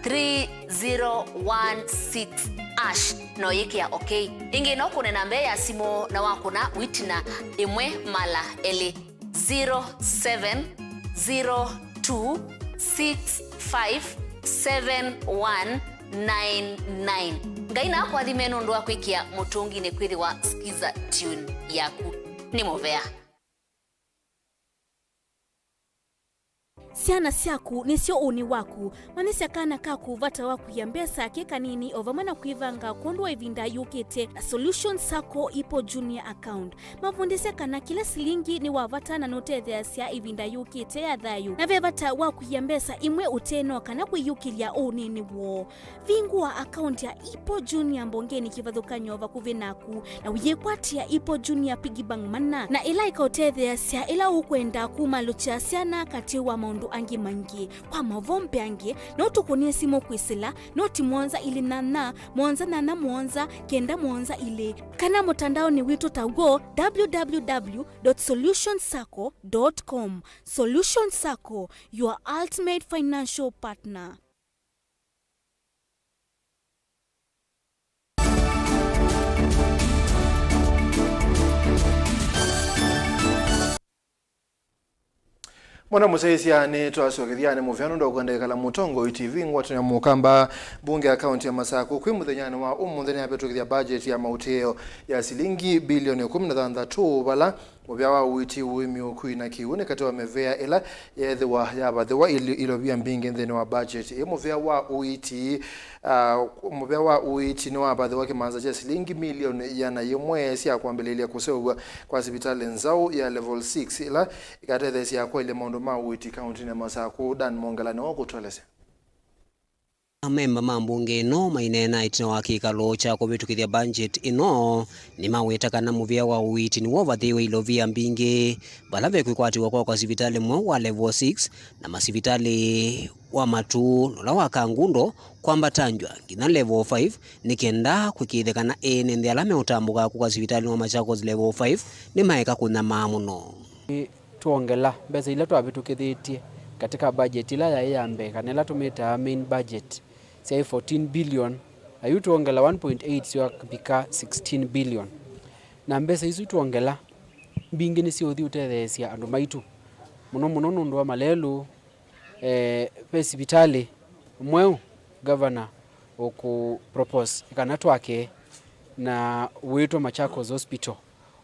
three zero one six hash, na ũyĩkĩa okay. Ĩngĩ no ũkũne namba ya simũ, na wakũna wĩtina ĩmwe mala elĩ, zero seven zero two six five seven one nine nine. Ngai na akũathime nũndũ wa kwĩkĩa Mũtũnginĩ kwĩthĩwa Skiza Tune yaku. Nĩ mũvea. Syana syaku nĩsyo ũnĩ waku. Manyĩsya kana kaku vata wa kũia mbesa ke kanini, o vamwe na kwĩvanga kwondũ wa ĩvinda yũkĩte na Solution Sacco Ipo Junior Account. Mavundĩsye kana kĩla silingi nĩ wa vata na nũtetheeasya ĩvinda yũkĩte ya thayũ, na ve vata wa kũia mbesa imwe ũteno kana kwĩyũkĩlya ũnĩnĩ woo. Vingũa akaunti ya Ipo Junior mbongenĩ kĩvathũkany'o vakuvĩ naku, na ũyĩkwatĩa Ipo Junior Piggy Bank mana, na ĩla ĩkaũtetheeasya ĩla ũkwenda kumalũkya syana katĩ wa maũndũ angĩ maingĩ. Kwa maũvoo mbeange, no tũkũnĩe simũ kwĩsĩla noti mũonza ilĩ nyanya, mũonza nyanya mũonza, kenda mũonza ilĩ, kana mũtandaonĩ witũ ta w'o, w w w dot solution sacco dot com. Solution Sacco, your ultimate financial partner. Mwana mũsyaĩĩsya, nĩ twasokethya nĩ mũvea nũndũ wa kwenda ĩkala Mũtongoi T V ngwatanĩo ya Mũkamba, mbunge ya kaunti ya Masakũ, kwĩ mũthenyanĩ wa ũmũnthĩ nĩyavĩtũkĩthya budget ya maũtĩĩo ya silingi bilioni kũmi na thanthatũ, vala Mũvĩa wa ũiiti wĩ mĩũkui na kĩw'ũ nĩ katĩ wa mĩvĩa ĩla yeethĩwa yavathĩwa ilo-, ilovia mbingĩ nthĩnĩ wa budget ĩĩ. Mũvĩa wa ũiiti, ah, mũvĩa wa ũiiti nĩwavathĩwa kĩmanza kya silingi milioni ĩana yĩmwe sya kwambĩlĩlya kũseũvw'a kwa sivitalĩ nzaũ ya level six ĩla ĩkatetheesya kwaĩlya maũndũ ma ũiiti kaũntĩnĩ ya Masakũ. Dan Mwongela nĩwe ũkũtũelesya. Amemba ma mbunge ĩno maineena ĩtina wa kĩkalo kya kũvĩtũkĩthya budget ĩno, nĩmaweta kana mũvĩa wa ũiiti nĩwovathĩwe ilovia mbingĩ, vala vekwĩkwatĩw'a kwa kwa sivitalĩ mweũ wa level six na masivitalĩ wa Matuu na ũla wa Kangundo kwambata ngya nginya level five, nĩ kenda kũĩkĩĩthya kana ene nthĩ ala meũtambũka kũka sivitalĩ wa Machakos level five nĩmaeka kũnyamaa mũno. Twongela mbesa ila twavĩtũkĩthĩtye katika budget ila yaĩ ya mbee, kana ila tũmĩtaa main budget, syaĩ fourteen billion, na yu twongela one point eight syakavika sixteen billion. Na mbesa isu twongela, mbingĩ nĩsiũthi ũtetheesya andũ maitũ, mũno mũno nũndũ wa malelũ. Eh, ve sivitalĩ mweũ governor ũkũ propose kana twake na wĩtwa Machakos Hospital,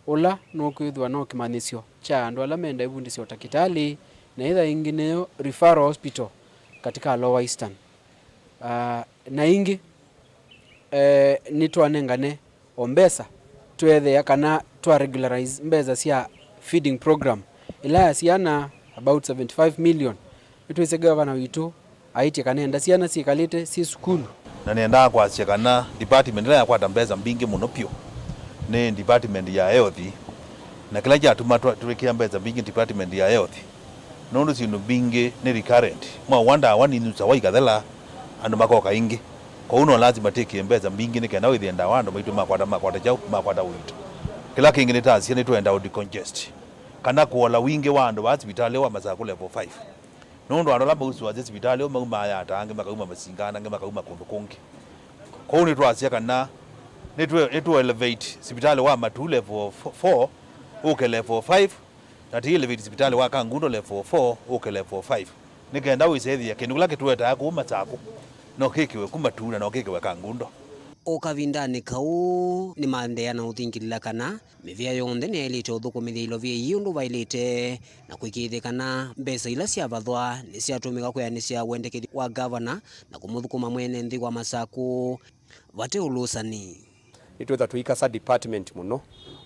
ũla nũkwĩthĩwa no kĩmanyĩsyo kya andũ ala menda ivundĩsya ũtakĩtalĩ, na ĩtha ĩngĩ nĩyo referral hospital katika Lower Eastern. Ah, na ĩngĩ, eh, nĩtwanengane o mbesa, tweethĩa kana twa regularize mbesa sya feeding program ĩla ya syana about seventy-five million. Nĩtwĩsĩ gavana witũ aĩtye kana enda syana syĩkalĩte syĩ sukulu. Na nĩendaa kwasya kana department ĩla yakwata mbesa mbingĩ mũno vyũ nĩ department ya health, na kĩla kyatuma twa-, tũĩkĩa mbesa mbingĩ department ya health, nũndũ syĩndũ mbingĩ nĩ recurrent. Mwaua ndawa nĩnyusawa ikathela, andũ makoka ĩngĩ. Kwoou no lazima twĩkĩe mbesa mbingĩ nĩ kenda wĩthĩe ndawa andũ maitũ makwata, makwata kyaũ, makwata ũito. Kĩla kĩngĩ nĩtasya nĩtwenda ũ decongest kana kũola wingĩ wa andũ vaa sivitalĩ wa Masakũ level five. Nũndũ andũ ala mausũasya sivitalĩ ũũ maumaa Yatta, angĩ makauma Masinga, na angĩ makauma kũndũ kũngĩ. Kwoou nĩtwasya kana nĩtũ, nĩtũ elevate sivitalĩ wa Matuu level four ũke level five, na tũi elevate sivitalĩ wa Kangundo level four ũke level five, nĩ kenda wĩsethĩa kĩndũ kĩla kĩtũetaa kũu Masakũ no kĩkĩwe ku Matuu na no kĩkĩwe Kangundo. O kavindanĩ kau nĩmaendeea na ũthingĩlĩla kana mĩvĩa yonthe nĩyaĩlĩte ũthũkũmĩthya ilovia ii ũndũ vaĩlĩte, na kũĩkĩĩthya kana mbesa ila syavathwa nĩsyatũmĩka kwĩanĩsya wendekethyo wa gavana na kũmũthũkũma mwene nthĩ wa Masakũ vate ũlũsani. Nĩtwĩthwa tũikasa department mũno.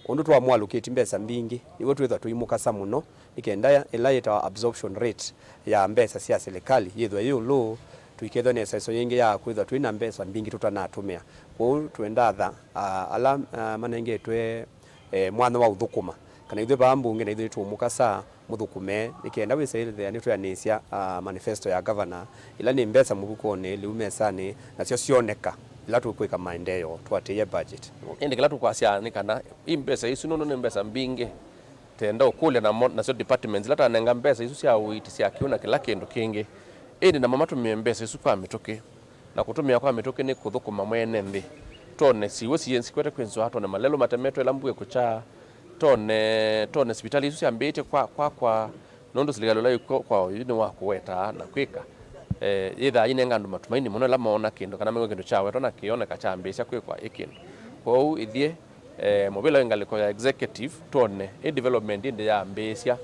Ũndũ twamũalũkĩti mbesa mbingĩ, nĩw'o twĩthwa tũimũkasa mũno, nĩ kenda ya, ĩla yĩtawa absorption rate ya mbesa sya silikalĩ yĩthwe yĩ ĩũlũ, tũikethwa nesa ĩsoya ĩngĩ ya kwĩthwa twĩ na mbesa mbingĩ tũtanatũmĩa. Kwoou twendaa tha, a, ala, a, manengetwe, e, mwanya wa ũthũkũma, kana ithyĩ vaa mbunge na ithyĩ nĩtũũmũkasa mũthũkũme, nĩ kenda wĩsĩ ĩthĩa nĩtwĩanĩsya, a, manifesto ya gavana, ĩla nĩ mbesa mũvukonĩ, lĩu mesanĩ, nasyo syoneka ĩla tũkwĩka maendeeo tũatĩĩe budget. Ĩndĩ kĩla tũkwasya nĩ kana i mbesa isu nũndũ nĩ mbesa mbingĩ, tenda ũkũlya namo, nasyo departments ila tanenga mbesa isu sya ũiiti, sya kĩw'ũ na kĩla kĩndũ kĩngĩ, ĩndĩ namo matũmĩe mbesa isu kwa mĩtũkĩ. Na kũtũmĩa kwa mĩtũkĩ nĩ kũthũkũma mwene nthĩ. Tone siw'ũ siĩ sikwete kwĩnzwa, tone malelũ matemetwe ĩla mbua ĩkũkya, tone, tone sivitalĩ isu syambĩĩtye kwa, kwa, kwa, nũndũ silikalĩ ũla wĩkw'o kwa oyu nĩ wa kũweta na kwĩka. Eh, yĩthaa yĩnenga andũ matumaini mũno ĩla moona kĩndũ kana mew'a kĩndũ kyawetwa na kĩoneka kyambĩĩsya kwĩkwa ĩ kĩndũ. Kwoou ithyĩ, eh, mũvĩla wĩ ngalĩko ya executive, twone ĩ development ĩndĩ yambĩĩsya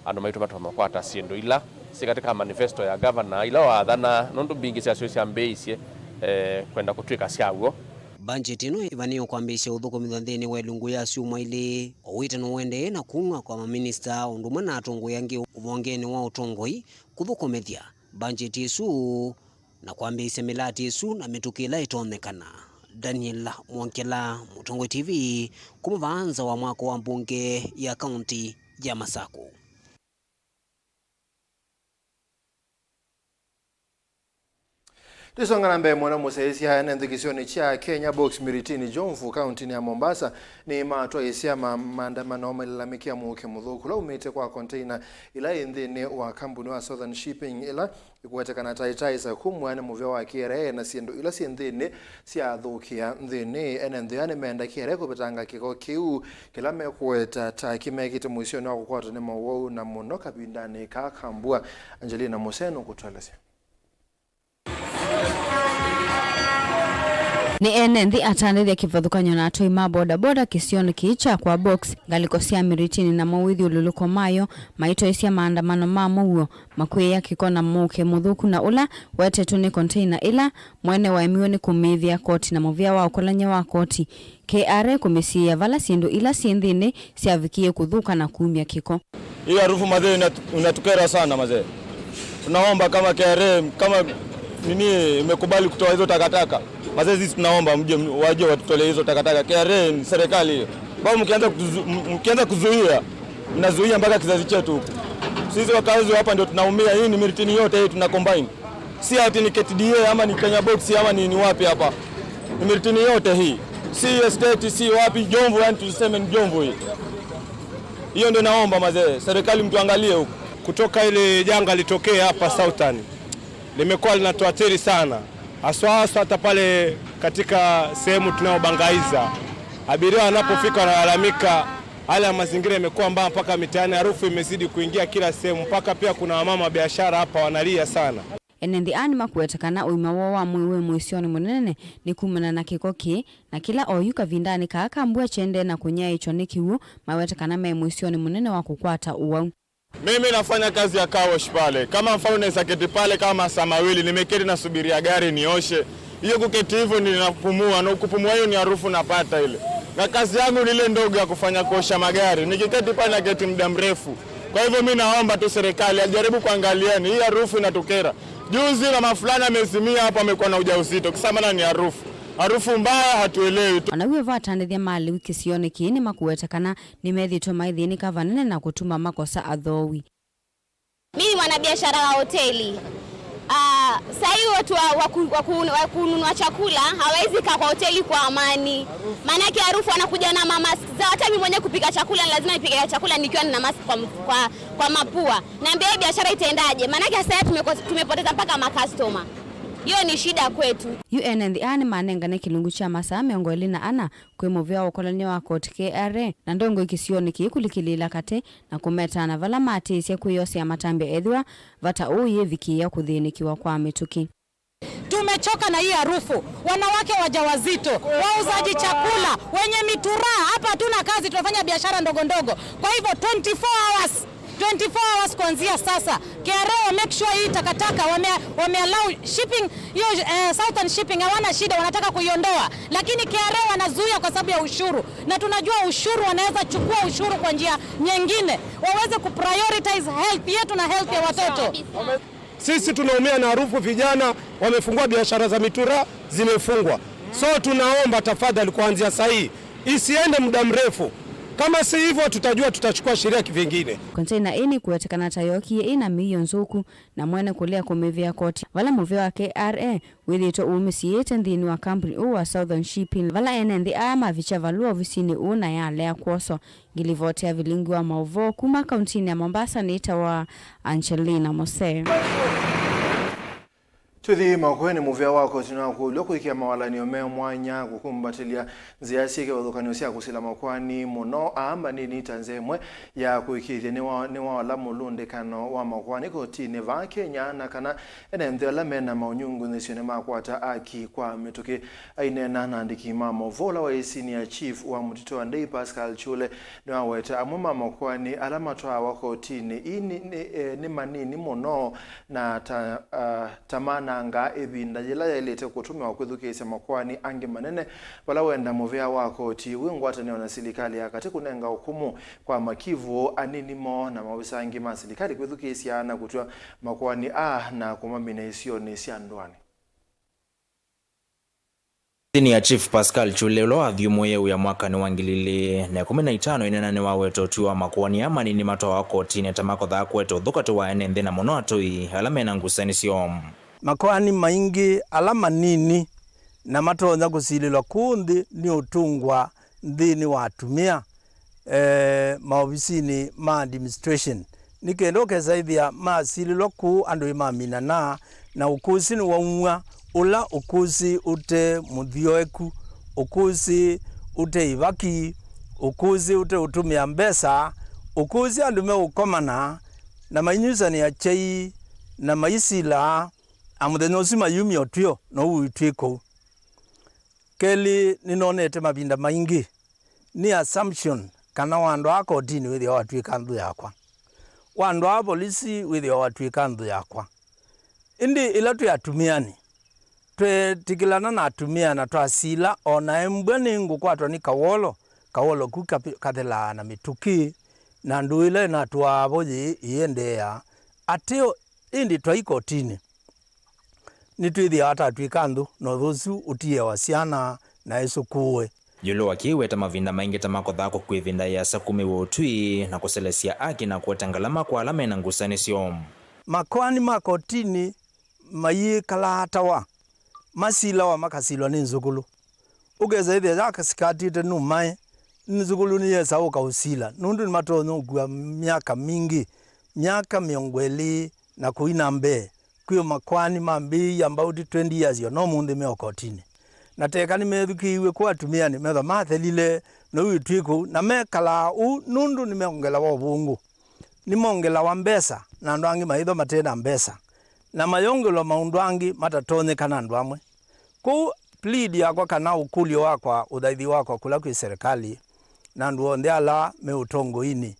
andũ maitũ matonya kũkwata syĩndũ ila syĩ katĩ ka manifesto ya gavana ila waathana, nũndũ mbingĩ syasyo syambĩĩisye, eh, kwenda kũtw'ĩka sya w'o. Mbanjeti ĩno ĩvanĩĩwe kwambĩĩsya ũthũkũmĩthw'a nthĩnĩ wa ĩlungu ya syumwa ilĩ. O wĩtano ũendee na kumw'a kwa maminista ũndũ ũmwe na atongoi angĩ ũvongeeni wa ũtongoi kũthũkũmĩthya mbanjeti ĩsu na kwambĩĩsya mĩlatĩ ĩsu na mĩtũkĩ ĩla ĩtonyekana. Daniel Mwongela, Mũtongoi T V, kuma vaa nza wa mwako wa mbunge ya kaunti ya Masakũ. Tũisonga na mbee mũno mũsyaĩĩsya ene nthĩ kĩsionĩ kya Kenya Box Miritini Jomvu, kauntinĩ ya Mombasa, nĩmatwaĩĩsya ma-, maandamano mailalamĩkĩa mũuke mũthũku ũla umĩte kwa container ila ĩ nthĩnĩ wa kambuni wa Southern Shipping ĩla ĩkũwetekana ta ĩtaĩsa kumw'a nĩ mũvĩa wa kĩereere na syĩndũ ila syĩ nthĩnĩ syathũkĩa nthĩnĩ. Ene nthĩ aa nĩmenda kĩereere kũvetanga kĩko kĩu kĩla mekũweta ta kĩmekĩte mũisyonĩ wa kũkwatwa nĩ mowau na mũno kavindanĩ kaa ka mbua. Angelina Museno kũtũelesya. Nĩ ene nthĩ atandĩthya kĩvathũkany'o na atwai ma boda boda kĩsionĩ kĩĩ kya Kwa Box, ngalĩko sya Mĩrĩtĩnĩ namo wĩthyũlũlũko mayo maitwaĩsya maandamano ma mũuo, makw'ĩĩa kĩko na mũuke mũthũku na ũla wetetwe nĩ container ĩla mwene waemiwe nĩ kũmĩĩvĩa koti na mũvĩa wa ũkolany'a wa koti K R A kũmĩsiĩĩa vala syĩndũ ila syĩ nthĩnĩ syavikie kũthũka na kumya kĩko. Hii harufu mazee inatu-, inatukera sana mazee. Tunaomba kama K R A, kama nini imekubali kutoa hizo takataka, mazee sisi tunaomba mje, waje watutolee hizo takataka. K R A ni serikali hiyo. Kwa mkianza kuzu-, m-, mkianza kuzuia, mnazuia mpaka kizazi chetu huku. Sisi wakazi wa hapa ndio tunaumia. Hii ni Miritini yote hii tuna combine. Si ati ni K T D A ama ni Kenya Box ama ni, ni wapi hapa. Ni Miritini yote hii. Si estate, si wapi, Jomvu, yani tuseme ni Jomvu hii. Hiyo ndio naomba mazee, serikali mtuangalie huku. Kutoka ile janga litokee hapa Southern, limekuwa linatuathiri sana. Haswa, haswa hata pale katika sehemu tunayobangaiza. Abiria wanapofika wanalalamika, hali ya mazingira imekuwa mbaya mpaka mitaani, harufu imezidi kuingia kila sehemu, mpaka pia kuna wamama biashara hapa wanalia sana. Ene nthĩ aa nĩmakwete kana ũima woo wa mwĩĩ wĩ mũisyonĩ mũnene nĩ kumana na kĩko kĩĩ, na kĩla oyu kavindanĩ kaa ka mbua kyendee na kũnyaĩĩkya nĩ kĩw'ũ, mawete kana me mũisyonĩ mũnene wa kũkwata ũwau. Mimi nafanya kazi ya car wash pale. Kama mfano, naweza keti pale kama masaa mawili, nimeketi nasubiria gari nioshe. Hiyo kuketi hivyo ninapumua, na kupumua hiyo ni harufu napata ile. Na kazi yangu ni ile ndogo ya kufanya, kuosha magari. Nikiketi pale naketi muda mrefu. Kwa hivyo mi naomba tu serikali ajaribu kuangalieni. Hii harufu inatukera. Juzi mama fulani amezimia hapo, amekuwa na ujauzito. Kisa maana ni harufu. Harufu mbaya, hatuelewi tu. Ona w'o vo atandĩthya ma lĩu kĩsionĩ kĩĩ nĩmakũweta kana nĩmethĩĩtwe maithĩnĩka vanene na kũtuma makosa athooi. Mimi ni mwanabiashara wa hoteli. Ah, saa hii watu wa, wa, ku- wa, ku- wa kununua chakula hawezi kaa kwa hoteli kwa amani. Maanake harufu wanakuja na mamask zao. Hata mimi mwenyewe kupika chakula, lazima nipike chakula nikiwa nina mask kwa, m- kwa, kwa mapua. Naambia hii biashara itaendaje? Maanake sasa tumeko- tumepoteza mpaka makastoma. Hiyo ni shida kwetu. Yu ene nthĩ aa nĩmanengane kĩlungu kya masaa mĩongo ĩlĩ na ana kwĩ mũvĩa wa ũkolany'a wa koti K R A na ndongoi kĩsionĩ kĩĩ kũlikĩlĩĩla katĩ na kũmetaa na vala maatĩĩsya kwĩyosea matambya ethĩwa vata ũũ yĩvikĩĩa kũthĩnĩkĩwa kwa mĩtũkĩ. Tumechoka na hii harufu. Wanawake wajawazito, wauzaji chakula, wenye mituraa, hapa hatuna kazi, tunafanya biashara ndogo ndogo. Kwa hivyo twenty-four hours, twenty-four hours kuanzia sasa, K R A wa make sure hii takataka wame, wame allow shipping, hiyo, eh, Southern Shipping hawana shida, wanataka kuiondoa, lakini K R A wanazuia kwa sababu ya ushuru, na tunajua ushuru, wanaweza chukua ushuru kwa njia nyingine, waweze kuprioritize health yetu na health ya watoto. Sisi tunaumia na harufu, vijana wamefungua biashara za mitura, zimefungwa. So tunaomba tafadhali, kuanzia saa hii isiende muda mrefu, kama si hivyo tutajua tutachukua sheria kivingine. Container ĩĩ nĩkũwetekana ta yokie ĩna mĩio nzũku, na mwene kũlea kũmĩvĩa koti, vala mũvĩa wa K R A wĩthĩĩtwe ũũmĩsiĩĩte nthĩnĩ wa kambuni ũũ wa Southern Shipping, vala ene nthĩ aa mavikya valũa ovisinĩ ũũ na yalea kwoswa. Ngilivoti ya vilingi wa maũvoo kuma kauntinĩ ya Mombasa nĩtawa Angelina Mose. Tũthi maũkũnĩ, mũvĩa wa koti nĩwakũlw'a kũĩkĩa mawalany'o me mwanya kũkumbatĩlya nzĩa syĩ kĩvathũkany'o sya kũsila makoani mũno aa manini ta nzĩa ĩmwe ya kũĩkĩĩthya nĩwa- nĩwaola mũlũndĩkano wa makoani kotinĩ vaa Kenya, na kana ene nthĩ ala mena maũnyungunyĩsyo nĩmakwata aki kwa mĩtũkĩ. Aineena na andĩki ma maũvoo, ũla waĩ senior chief wa mũtitũ wa Ndei, Pascal Chule, nĩwaweta amwe ma makoani ala matwaawa kotinĩ. Ii nĩ, nĩ, eh, nĩ manini mũno na ta, ah, ta manangaa ĩvinda yĩla yaĩlĩte kũtũmĩwa kwĩthukĩĩsya makoani angĩ manene, vala wenda mũvĩa wa koti wĩ ngwatanĩo na silikalĩ ya katĩ kũnenga ũkũmũ kwa makivũ anini moo na maovisa angĩ ma silikalĩ kwĩthukĩĩsya na kũtw'a makoani aa na kũmamina isionĩ sya ndũanĩ. Senior Chief Pascal Chule, ũla wathyũmũie wĩa mwakanĩ wa ngili ilĩ na ĩkũmi na itano, ĩneena nĩwaweta ũtwi wa makoani aa manini matwawa kotinĩ ta makothaa kũete ũthũ katĩ wa ene nthĩ na mũno atũi ala mena ngusanĩsyo. Makoani maingĩ ala manini na matonya kũsilĩlwa kũũ nthĩ nĩ ũtũngwa nthĩnĩ wa atumĩa, eh, maovisinĩ ma administration, nĩ kenda ũkesa ĩthĩa masilĩlwa kũũ andũ ĩmaminana, na ũkũsĩ nĩwaumw'a, ũla ũkũsĩ ũte mũthyoeku, ũkũsĩ ũte ivaki, ũkũsĩ ũte ũtũmĩa mbesa, ũkũsĩ andũ meũkomana na mainyw'ĩsanĩa kyai na maisilaa, na mũthenya ũsu mayumya ũtw'ĩo, na ũu ũitw'ĩka ũu. Kelĩ, nĩnonete mavinda maingĩ nĩ assumption kana wandwaa kotinĩ wĩthĩawa watw'ĩka nthũ yakwa, wandwaa volisi wĩthĩawa watw'ĩka nthũ yakwa. Ĩndĩ ĩla twĩ atumĩanĩ, twetĩkĩlana na atumĩa na twasila, o na embwa nĩngũkwatwa nĩ kawolo, kawolo ku kapi- kathelaa na mĩtũkĩ, na ndũũ ĩla ĩnatũaa vo yĩĩ ĩendeea. Ateo, ĩndĩ twaĩ kotinĩ, nĩtwĩthĩawa tatw'ĩka nthũ, na ũthũ ũsu ũtiĩawa syana na ĩsũkũũe. Ĩũlũ wa kĩĩ, weta mavinda maingĩ ta makothaa kũkw'a ĩvinda yĩasa kumĩw'a ũtwi na kũselesya aki na kũete ngalama kwa ala me na ngusanĩsyo. Makoani ma kotinĩ mayĩkalaa atawa, masilawa makasilwa nĩ nzũkũlũ. Ũkesa ĩthĩa yakasikatĩte numae, nzũkũlũ nĩyesa ũka ũsila, nũndũ nĩmatonya ũkua myaka mingĩ, myaka mĩongo ĩlĩ na kũi na mbee. Kwĩ makoani mambĩĩie about twenty years, o na ũmũnthĩ me o kotinĩ. Na teka nĩmethukĩĩiw'e kũu atumĩanĩ, methwa mathelile, na ũu ĩtw'ĩ kũu, na mekalaa ũu nũndũ nĩmongelawa ũvũngũ. Nĩmongelawa mbesa, na andũ angĩ maithwa mate na mbesa, na mayongelwa maũndũ angĩ matatonyeka na andũ amwe. Kwoou, plea yakwa kana ũkũlyo wakwa, ũthaithi wakwa kũla kwĩ serikali na andũ onthe ala me ũtongoinĩ,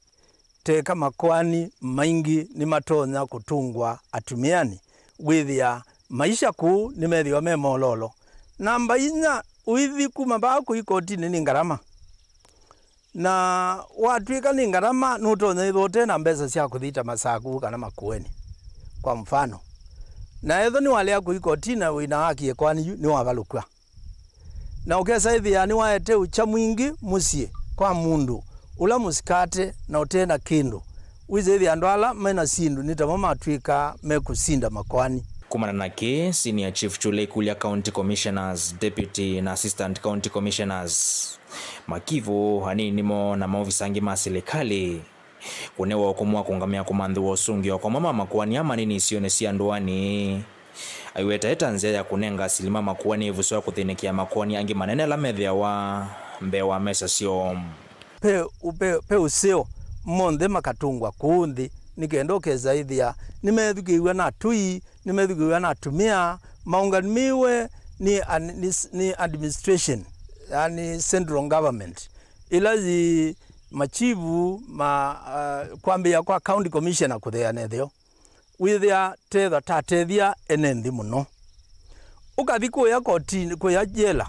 teka makoani maingĩ nĩmatonya kũtũngwa atumĩanĩ, wĩthĩa maisha kũu nĩmethĩwa me mololo. Namba inya, ũithi kuma vaa kũi kotinĩ nĩ ngarama. Na watw'ĩka nĩ ngarama, nũtonya ĩthwa ũte na mbesa sya kũthi ta Masaku kana Makueni, kwa mfano. Na ethwa nĩwalea kũi kotinĩ na wĩna haki ĩkoani yu, nĩwavalũkw'a. Na ũkesa ĩthĩa nĩwaete ũkya mwingĩ mũsyĩ kwa mũndũ ũla mũsikate na ũte na kĩndũ. Wĩsĩ ĩthĩa andũ ala me na syĩndũ nĩ tamo matw'ĩka mekũsinda makoani. Kumana na kĩĩ, Senior Chief Chule ĩkũlya County Commissioners, Deputy na Assistant County Commissioners, makivũ, anini nĩmo na maovisa angĩ ma silikalĩ kũnewa ũkũmũ wa kũngamĩa kũmanthĩwa ũsũngĩo kwa mamwe ma makoani aa manini isionĩ sya ndũanĩ. Aiweta ĩta nzĩa ya kũnenga asili ma makoani ĩvuso ya kũthĩnĩkĩa makoani angĩ manene ala methĩawa mbee wa mesa syoo. Pe, pe, pe ũseo, monthe makatũngwa kũũ nthĩ, nĩ kenda ũkesa ĩthĩa nĩmethukĩĩw'a na atũi, nĩmethukĩĩw'a na atumĩa, maũngamĩwe nĩ, an- nĩ, nĩ administration, yani central government, ĩla yĩ machivu ma, uh, kwambĩĩa kwa county commissioner kũtheana ĩtheo. Wĩthĩa tethwa tatethya ene nthĩ mũno. Ũkathi kũya kotinĩ, kũya jela,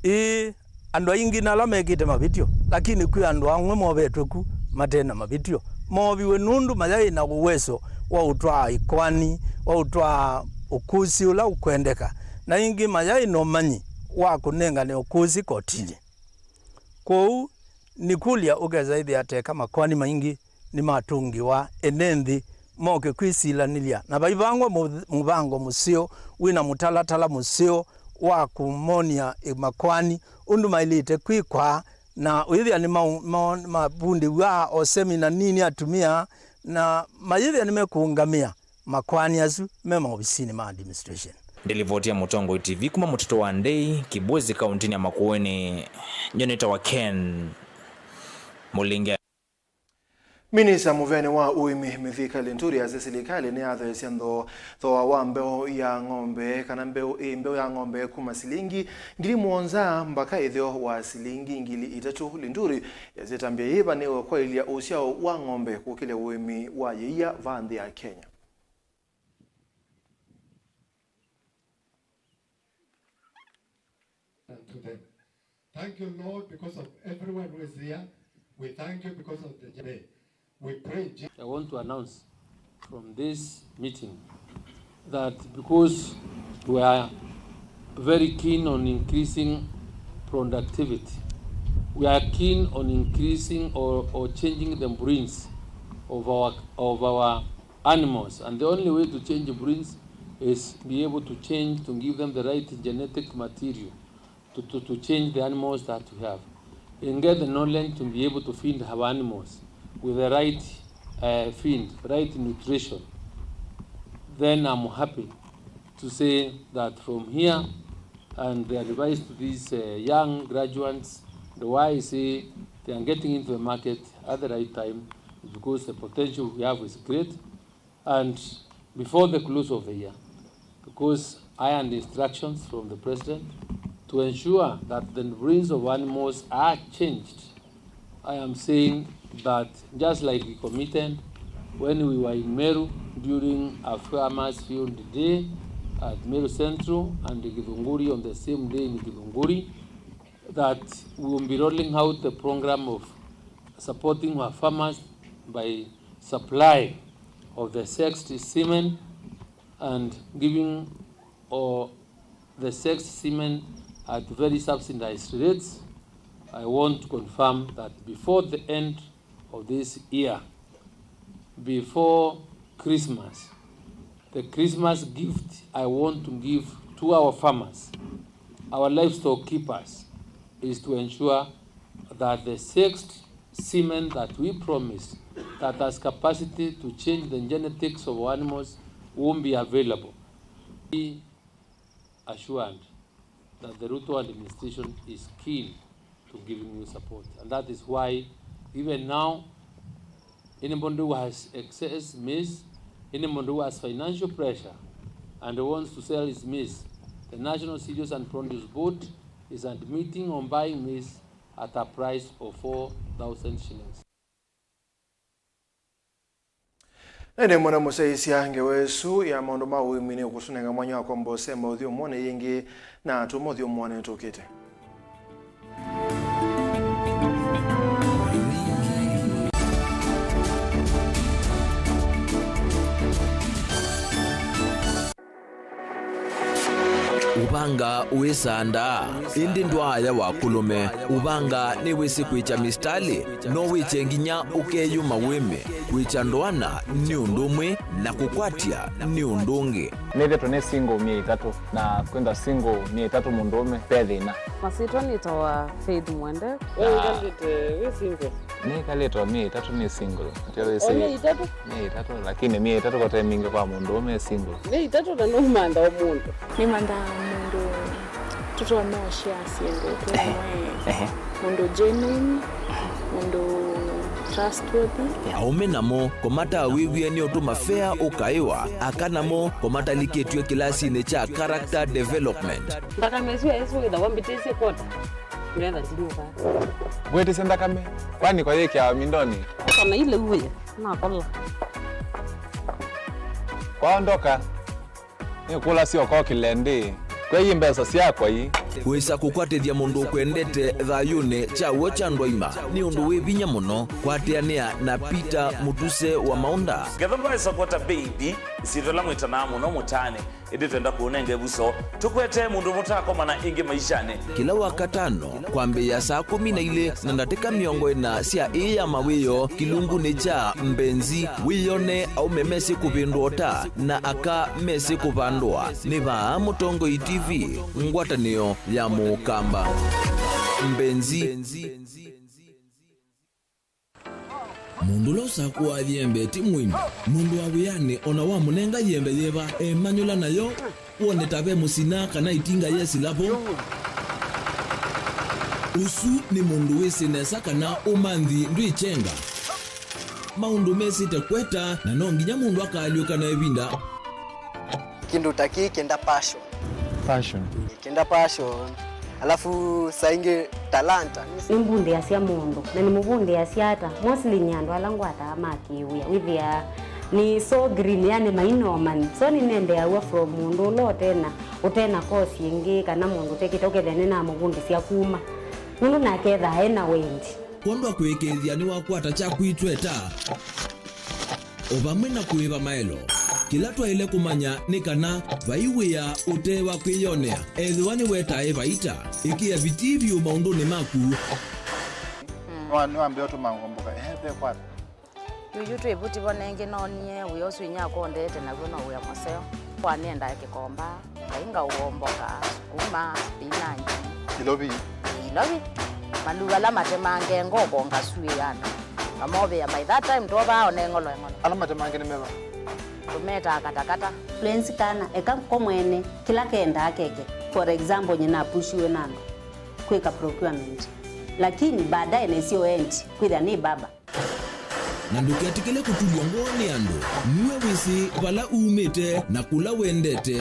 ĩĩ, andũ aingĩ na ala mekĩte mavĩtyo, lakini kwĩ andũ amwe movetwe ku mate na mavĩtyo. Mooviwe nũndũ mayaĩ na ũweso wa ũtwaa ĩkoani, wa ũtwaa ũkũsĩ ũla ũkwendeka, na ĩngĩ mayaĩ na ũmanyi wa kũnengane ũkũsĩ kotinĩ. Kwoou, nĩkũlya ũkesa ĩthĩa teka makoani maingĩ nĩmatũngĩwa ene nthĩ moke kwĩsilanĩlya, na vaivangwa mũ- mũvango mũseo wĩna mũtalatala mũseo wa kũmony'a makoani ũndũ maĩlĩte kwĩkwa, na ũyĩthĩa nĩ mau- mo- mavundĩw'a o semina nini atumĩa, na mayĩthĩa nĩmekũũngamĩa makoani asu me maovisinĩ ma administration. Ndilivoti ya Mũtongoi T V kuma mũtitũ wa Ndei, Kibwezi, kauntinĩ ya Makueni, nyie nĩtawa Ken Mũlinge. Minista mũveni wa ũĩmi Mithika Linturi asya silikalĩ nĩyatheesya nthoo- thooa wa mbeũ ya ng'ombe, kana mbeũ ĩ mbeũ ya ng'ombe kuma silingi ngili mũonza mbaka ĩtheo wa silingi ngili itatũ. Linturi asya ĩtambya yĩĩ vanĩwe kwaĩlya ũsyao wa ng'ombe kũkĩlya ũĩmi wa yĩia va nthĩ ya Kenya. And to them. Thank you, Lord, because of everyone who is here. We thank you because of the day. We pray in Je- I want to announce from this meeting that because we are very keen on increasing productivity, we are keen on increasing or, or changing the breeds of our, of our animals, and the only way to change breeds is be able to change, to give them the right genetic material to, to, to change the animals that we have and get the knowledge to be able to feed our animals with the right, uh, feed, right nutrition. Then I'm happy to say that from here, and the advice to these, uh, young graduates, the why I say they are getting into the market at the right time, because the potential we have is great. And before the close of the year, because I had instructions from the president to ensure that the breeds of animals are changed. I am saying that just like we committed when we were in Meru during a farmers field day at Meru Central and Githunguri on the same day in Githunguri, that we will be rolling out the program of supporting our farmers by supply of the sexed semen and giving or the sexed semen at very subsidized rates. I want to confirm that before the end of this year, before Christmas, the Christmas gift I want to give to our farmers, our livestock keepers, is to ensure that the sexed semen that we promised that has capacity to change the genetics of our animals won't be available. Be assured that the Ruto administration is keen to giving you support. And that is why even now, anybody who has excess maize, anybody who has financial pressure and wants to sell his maize, the National Cereals and Produce Board is admitting on buying maize at a price of four thousand shillings. Na ĩndĩ mũna mũsyaĩĩsya ngewa ĩsu ya maũndũ ma ũĩmi nĩ ũkũtũnenga mwanya wa kwamba ũsema ũthyũmũonĩ yĩngĩ na tuma ũthyũmũonĩ tũkĩte. Ũvanga wĩsandaa, ĩndĩ ndwaaya wa kũlũme. Ũvanga nĩwĩsĩ kwĩkya mistalĩ, no wĩkye nginya ũkeyũma wĩme. Kwĩkya ndoana nĩ ũndũ ũmwe, na kũkwatya nĩ ũndũ ũngĩ. Nĩthĩtwe nĩ single myei ĩtatũ, na kwĩnda single myei ĩtatũ mũndũũme, ve thĩna. Masyĩtwa nĩtawa Faith Mwende. We wĩkalĩte wĩ single? Nĩkalĩte o myei ĩtatũ nĩ single. Atĩ wĩsĩ o myei ĩtatũ? Myei ĩtatũ, lakini myei ĩtatũ kote mingĩ kwa mũndũũme e single. Myei ĩtatũ na nũmantha o mũndũ. Nĩmanthaa mũndũ tũtonya ũshare syĩndũ twĩ. Ehe. Mũndũ genuine, mũndũ trustworthy. Aũme namo kũmatawĩw'e nĩ ũtũma fea ũkaĩwa, aka namo kũmatalikĩtw'e kĩlasinĩ kya character development. Nthakame ĩsu ĩsu wĩthawa mbĩtĩsye kwota. Ngetha ndinyuka. Ngwĩtĩsye nthakame, kwani kwa yĩkĩawa mindoni? Kana ile uwe, nakola. Kwaondoka, nĩkũlasya ũkokĩle ndĩ. Kwei mbesa syakwa ii. Kwĩsa kũkwatĩthya mũndũ ũkwendete thayũnĩ kya w'o kya ndwaima nĩ ũndũ wĩ vinya mũno. Kwatĩanĩa na Peter Mũtuse wa Maũnda. Ngetha ndwaĩsa kwata baby, ĩsyĩtwa ĩla mwĩtanaa mũno mũtaanĩ. Ĩndĩ twenda kũũnenga ĩvuso, tũkwetee mũndũ mũtakomana ĩngĩ maishanĩ. Kĩla Wakatano, kwambĩĩa saa kũmi na ilĩ na ndatĩka mĩongo ĩna sya ĩĩ ya mawĩoo, kĩlungunĩ kya Mbenzi, wĩyone aũme mesĩ kũvĩndũa ũta na aka mesĩ kũvandũa. Nĩ vaa Mũtongoi T V, ngwatanĩo ya Mũkamba. Mbenzi. Mũndũ ũla ũsakũaa yembe ti mũĩmi. Mũndũ wa wĩanĩ o na wamũnenga yembe yĩva, emanyũla nayo, wone ta ve mũsina kana ĩtinga yesĩla vo. Ũsu nĩ mũndũ wĩsĩ nesa kana ũmanthi ndwĩkyenga. Maũndũ mesĩte kweta, na no nginya mũndũ akaalyũka na ĩvinda. Kĩndũ ta kĩĩ kĩenda passion. Passion. Kĩenda passion. Alafu saa ingĩ talanta. Nĩmbundĩasya mũndũ, na nĩmũvundĩasya ata? Mostly nĩ andũ ala ngwataa ma kĩwĩa. Wĩthĩaa nĩ so green, yani mainomani. So nĩnendeaw'a from mũndũ ũla ũtena, ũtena course ĩngĩ, kana mũndũ ũtekĩte, ũkethĩa nĩnamũvundĩsya kuma. Nũndũ nake ethaa ena wendi. Kwondũ wa kũĩkĩĩthya nĩwakwata kyaku itweta. O vamwe na kũĩva maelo, kĩla twaĩle kũmanya nĩ kana vai wĩa ũte wa kwĩyonea, ethĩwa nĩwetae vaita. Ĩkĩa vitii vyũ maũndũnĩ maku. Nĩwa-, nĩwambĩa ũtũma ngomboka, ehe, ve kwata. Yuyu twĩ vuti vo nengĩ noonie wĩa ũsu inyakwa ũndete naw'o no wĩa mũseo. Kwa nĩendae kĩkomba. Ngai ngaũomboka, sukuma, spinach. Ilovi. Ilovi. Maluu ala matemange ngoko ngasuĩe andũ. Ngamovĩa by that time twovaa one ng'olo eng'olo. Ala matemange nĩ meva? Tũmetaa katakata. Lwenzi kana, eka ko mwene, kĩla kendaa keke. For example, nyie napushiwe na andũ kwĩka procurement. Lakini baadaye nĩsĩ o end, kwĩthĩa nĩ baba. Na ndũketĩkĩle kũtulw'a ngoo nĩ andũ. Nue wĩsĩ vala umĩte na kũla wendete.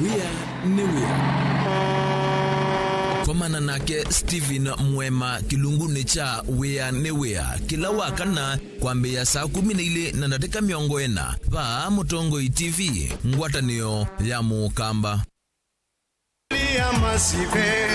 Wĩa nĩ wĩa. Komana nake Stephen Mwema kĩlungunĩ kya Wĩa nĩ wĩa kĩla wa kana kwambĩĩa saa kũmi na ilĩ na ndatĩka mĩongo ĩna vaa Mũtongoi T V, ngwatanĩo ya Mũkamba. Ya masive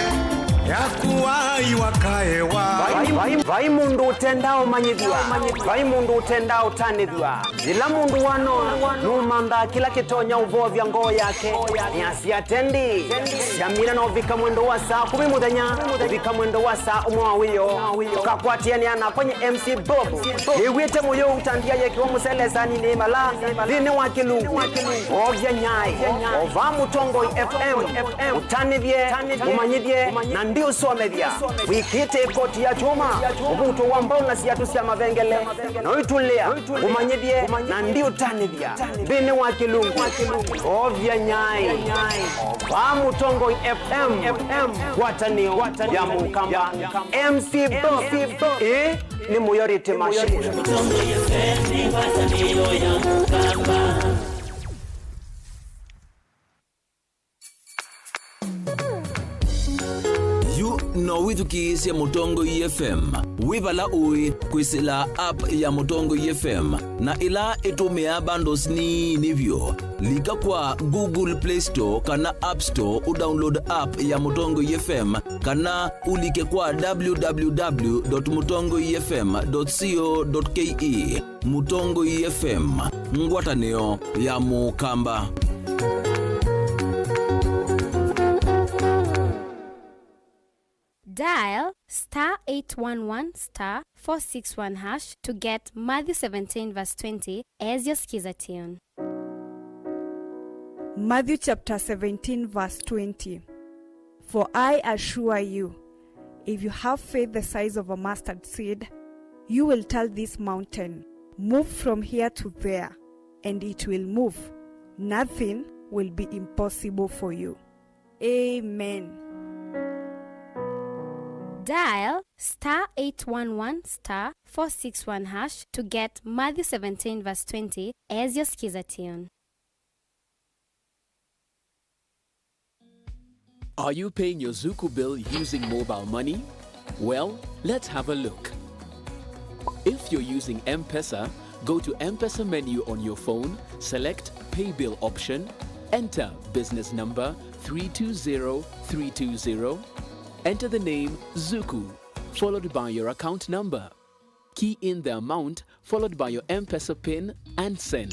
ya kuwai wakaewa. Vai, vai, vai mũndũ ũtendaa ũmanyĩthw'a, vai mũndũ ũtendaa ũtanĩthw'a. Yĩla mũndũ wa Noa nũmanthaa kĩla kĩtonya ũvovya ngoo yake, nĩasya, "Tendi, syamina na ũvika mwendo wa saa kũmi mũthenya, ũvika mwendo wa saa ũmwe wa wĩoo." Ũkakwatĩanĩa nakwa nye M C Bob. Nĩw'ĩte mũyo ũtandia yekĩwa mũselesaninĩ mala nthĩnĩ wa kĩlungu. Ovya nyai. Ova Mũtongoi F M. Ũtanĩthye, ũmanyĩthye, na ndiũsomethya. Wĩkĩte ĩkoti ya kyũma, ũvuto wa mbau na siatũ sya mavengele. Na ũitũlĩa, ũmanyĩthye, na ndiũtanĩthya. Nthĩnĩ wa kĩlungu. Ovya nyai. Ova Mũtongoi F M. Ngwatanĩo ya Mũkamba. M C Bob. Ĩĩ nĩ mũyo rĩtĩ machine. Yu no wĩthukĩĩsye Mũtongoi F M wĩ vala ũĩ kwĩsĩla app ya Mũtongoi F M na ĩla ĩtũmĩaa bundles nini vyũ. Lika kwa Google Play Store kana App Store ũdownload app ya Mũtongoi F M kana ũlike kwa w w w dot mũtongoi f m dot co dot k e. Mũtongoi F M, ngwatanĩo ya Mũkamba. Dial star eight one one star four six one hash to get Matthew seventeen verse twenty as your skiza tune. Matthew chapter seventeen, verse twenty. For I assure you, if you have faith the size of a mustard seed, you will tell this mountain, 'Move from here to there,' and it will move. Nothing will be impossible for you. Amen. Dial star eight one one star four six one hash to get Matthew seventeen verse twenty as your skiza tune. Are you paying your Zuku bill using mobile money? Well, let's have a look. If you're using M-Pesa, go to M-Pesa menu on your phone, select Pay Bill option, enter business number three two zero three two zero, enter the name Zuku, followed by your account number. Key in the amount followed by your M-Pesa pin and send.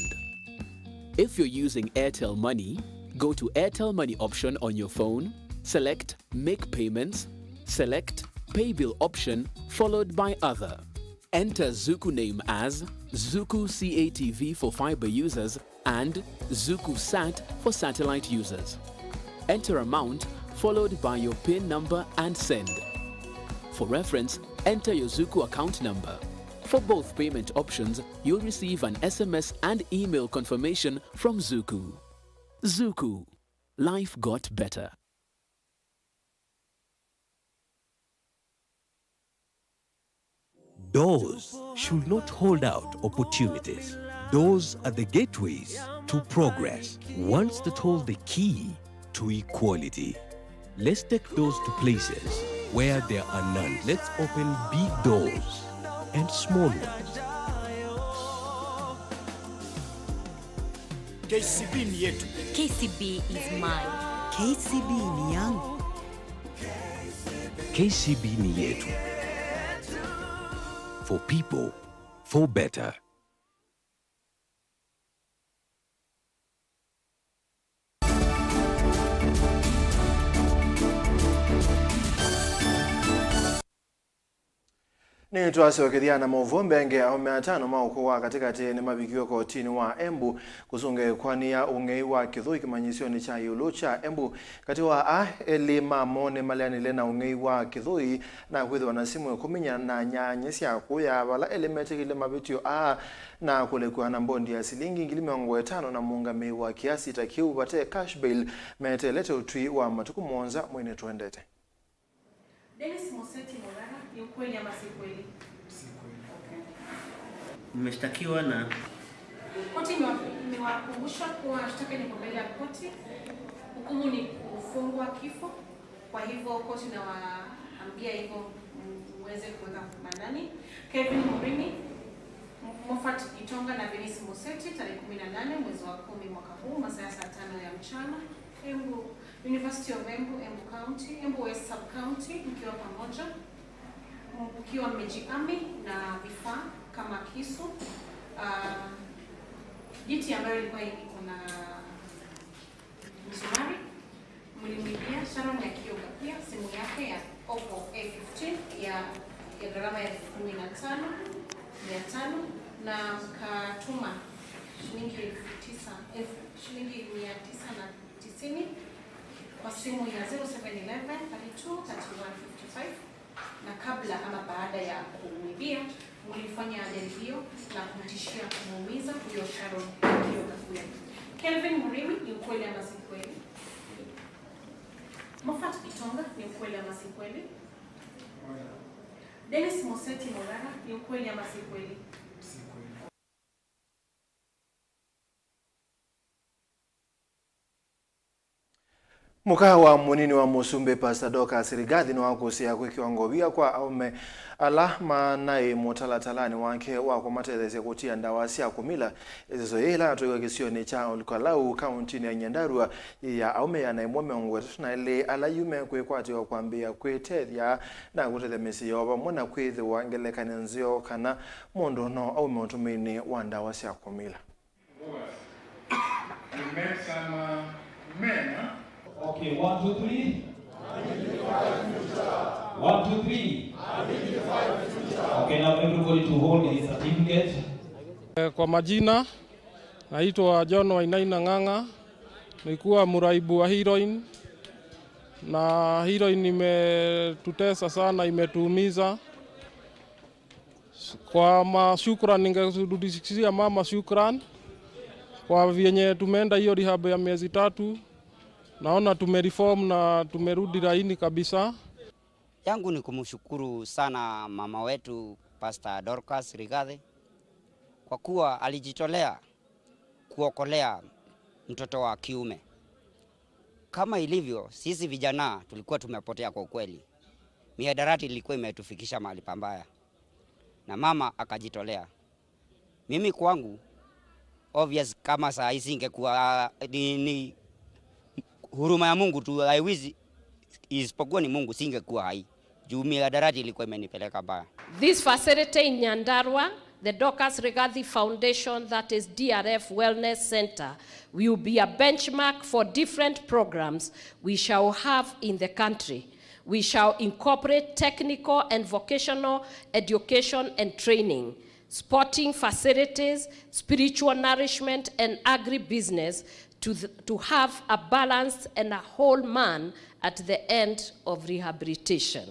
If you're using Airtel Money, go to Airtel Money option on your phone, select Make Payments, select Pay Bill option followed by Other. Enter Zuku name as Zuku C A T V for fiber users and Zuku Sat for satellite users. Enter amount followed by your pin number and send. For reference, enter your Zuku account number. For both payment options, you'll receive an S M S and email confirmation from Zuku. Zuku. Life got better. Doors should not hold out opportunities. Doors are the gateways to progress. Ones that hold the key to equality. Let's take doors to places where there are none. Let's open big doors and small ones. K C B ni yetu. K C B is mine. K C B ni yangu. K C B ni yetu. For people, for better. Nĩtwasyokethya na maũvoo mbee. Aũme atano ma ũkũũ wa katĩkatĩ nĩmavikiwe kotinĩ wa Embu kũsũngĩa ĩkoani ya ũng'ei wa kĩthũi kĩmanyĩsyonĩ kya ĩũlũ kya Embu. Katĩ wa aa elĩ mamo nĩmaleanile na ũng'ei wa kĩthũi na kwĩthĩwa na simũ ĩkũmi na nyanya sya kũya, vala elĩ metĩkĩlile mavĩtyo aa na kũlekw'a na mbondi ya silingi ngili mĩongo ĩtano na mũũngamĩi wa kĩasi ta kĩu vate cash bail meteelete ũtwi wa matukũ mũonza mweinĩ tũendete. Dennis Museti Morara, ni ukweli ama si kweli? Si kweli. Okay. Nimeshtakiwa na... Koti imewa-, imewakumbusha kuwa shtaka liko mbele ya koti, huku Hukumu ni kufungwa kifo. Kwa hivyo koti inawaambia hivyo, m-, muweze kuweka maanani. Kevin Murimi, M-, Moffat Gitonga na Venus Moseti, tarehe kumi na nane mwezi wa kumi mwaka huu, masaa ya saa tano ya mchana, Embu, University of Embu, Embu County, Embu West Sub County, mkiwa pamoja, mkiwa mmejihami na vifaa kama kisu, ah, giti ambayo ilikuwa iko na misumari, mlimwibia Sharon ya Kioga pia simu yake ya Oppo A fifteen ya, ya gharama ya elfu kumi na tano mia tano, na mkatuma shilingi elfu tisa, elfu, shilingi mia tisa na tisini kwa simu ya zero seven eleven thirty-two thirty-one fifty-five. Na kabla ama baada ya kumwibia, mlifanya jaribio la kumtishia kumuumiza huyo Sharon akiwa Kakuya. Kelvin Murimi, ni ukweli ama si kweli? Moffat Gitonga, ni ukweli ama si kweli? Dennis Moseti Morara, ni ukweli ama si kweli? Mũka wa mũnini wa mũsumbĩ, Pastor Dorcas Rigathi, nĩwakũsĩĩa kwĩkĩwa ngovia kwa aũme ala manaĩ mũtalatalanĩ wake wa kũmatetheesya kũtia ndawa sya kũmila. Ĩseso yĩĩ yĩla yatwaiwe kĩsionĩ kya Olkalau, kaũntinĩ ya Nyandarua, yĩ ya aũme ĩana yĩmwe mĩongo ĩtatũ na elĩ ala yu mekwĩkwatĩwa kwambĩĩa kwĩtethya na kũtethya mĩsyĩ yoo, vamwe na kwĩthĩwa ngelekany'o nzeo kana mũndũ no aume ũtũmĩinĩ wa ndawa sya kũmila. You met some, uh, men, huh? Okay, one, two, three. One, two, three. Okay, now everybody to hold his certificate. Eh, kwa majina, naitwa John Wainaina Ng'ang'a, nilikuwa mraibu wa heroin, na heroin imetutesa sana, imetuumiza. Kwa ma shukran, ningerudishia mama shukran kwa vyenye tumeenda hiyo rehab ya miezi tatu. Naona tumereform na tumerudi laini kabisa. Yangu ni kumshukuru sana mama wetu Pastor Dorcas Rigathi kwa kuwa alijitolea kuokolea mtoto wa kiume. Kama ilivyo, sisi vijana tulikuwa tumepotea kwa ukweli. Mihadarati ilikuwa imetufikisha mahali pabaya. Na mama akajitolea. Mimi kwangu, obvious, kama saa hii singekuwa, ni, ni huruma ya Mungu tu, I wish isipokuwa ni Mungu, singekuwa hai. Juu mihadarati ilikuwa imenipeleka mbaya. This facility in Nyandarua, the Dorcas Rigathi Foundation, that is D R F Wellness Center, will be a benchmark for different programs we shall have in the country. We shall incorporate technical and vocational education and training, sporting facilities, spiritual nourishment, and agribusiness to th-, to have a balanced and a whole man at the end of rehabilitation.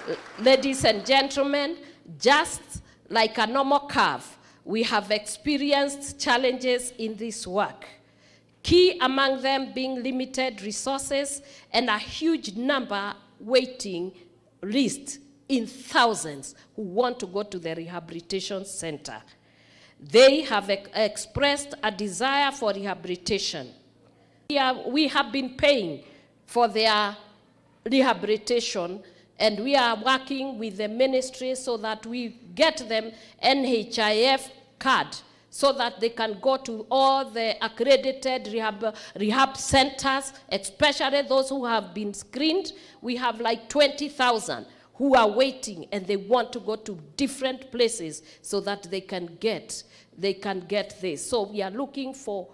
L-, ladies and gentlemen, just like a normal curve, we have experienced challenges in this work. Key among them being limited resources and a huge number waiting list in thousands who want to go to the rehabilitation center. They have ex-, expressed a desire for rehabilitation. We are, we have been paying for their rehabilitation, and we are working with the ministry so that we get them N H I F card so that they can go to all the accredited rehab, rehab centers, especially those who have been screened. We have, like, twenty thousand who are waiting and they want to go to different places so that they can get, they can get this. So we are looking for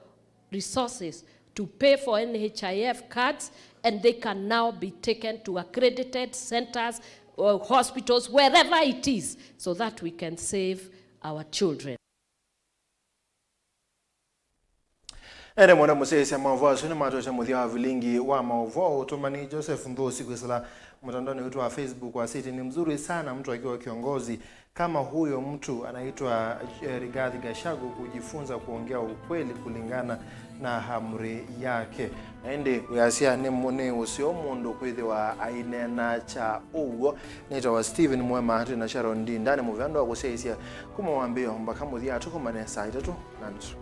resources to pay for N H I F cards, and they can now be taken to accredited centers or hospitals, wherever it is, so that we can save our children. Ene mwana mũsyaĩĩsya maũvoo asu nĩmatwete mũthya wa vilingi wa maũvoo. Ũtũmani Joseph Nthusi kwĩsĩla mũtandaonĩ witũ wa Facebook wasĩtye, "Ni mzuri sana mtu akiwa kiongozi kama huyo mtu anaitwa, eh, Rigathi Gachagua kujifunza kuongea ukweli kulingana na amri yake." Na ĩndĩ wĩasya nĩ mũ-, nĩ ũseo mũndũ kwĩthĩwa aineena kya ũw'o. Nĩtawa Stephen Mwema, twĩ na Sharon Ndinda, nĩ mũvea wa kũsyaĩĩsya kuma wambĩĩo mpaka mũthya. Tũkomane saa itatũ na nusu.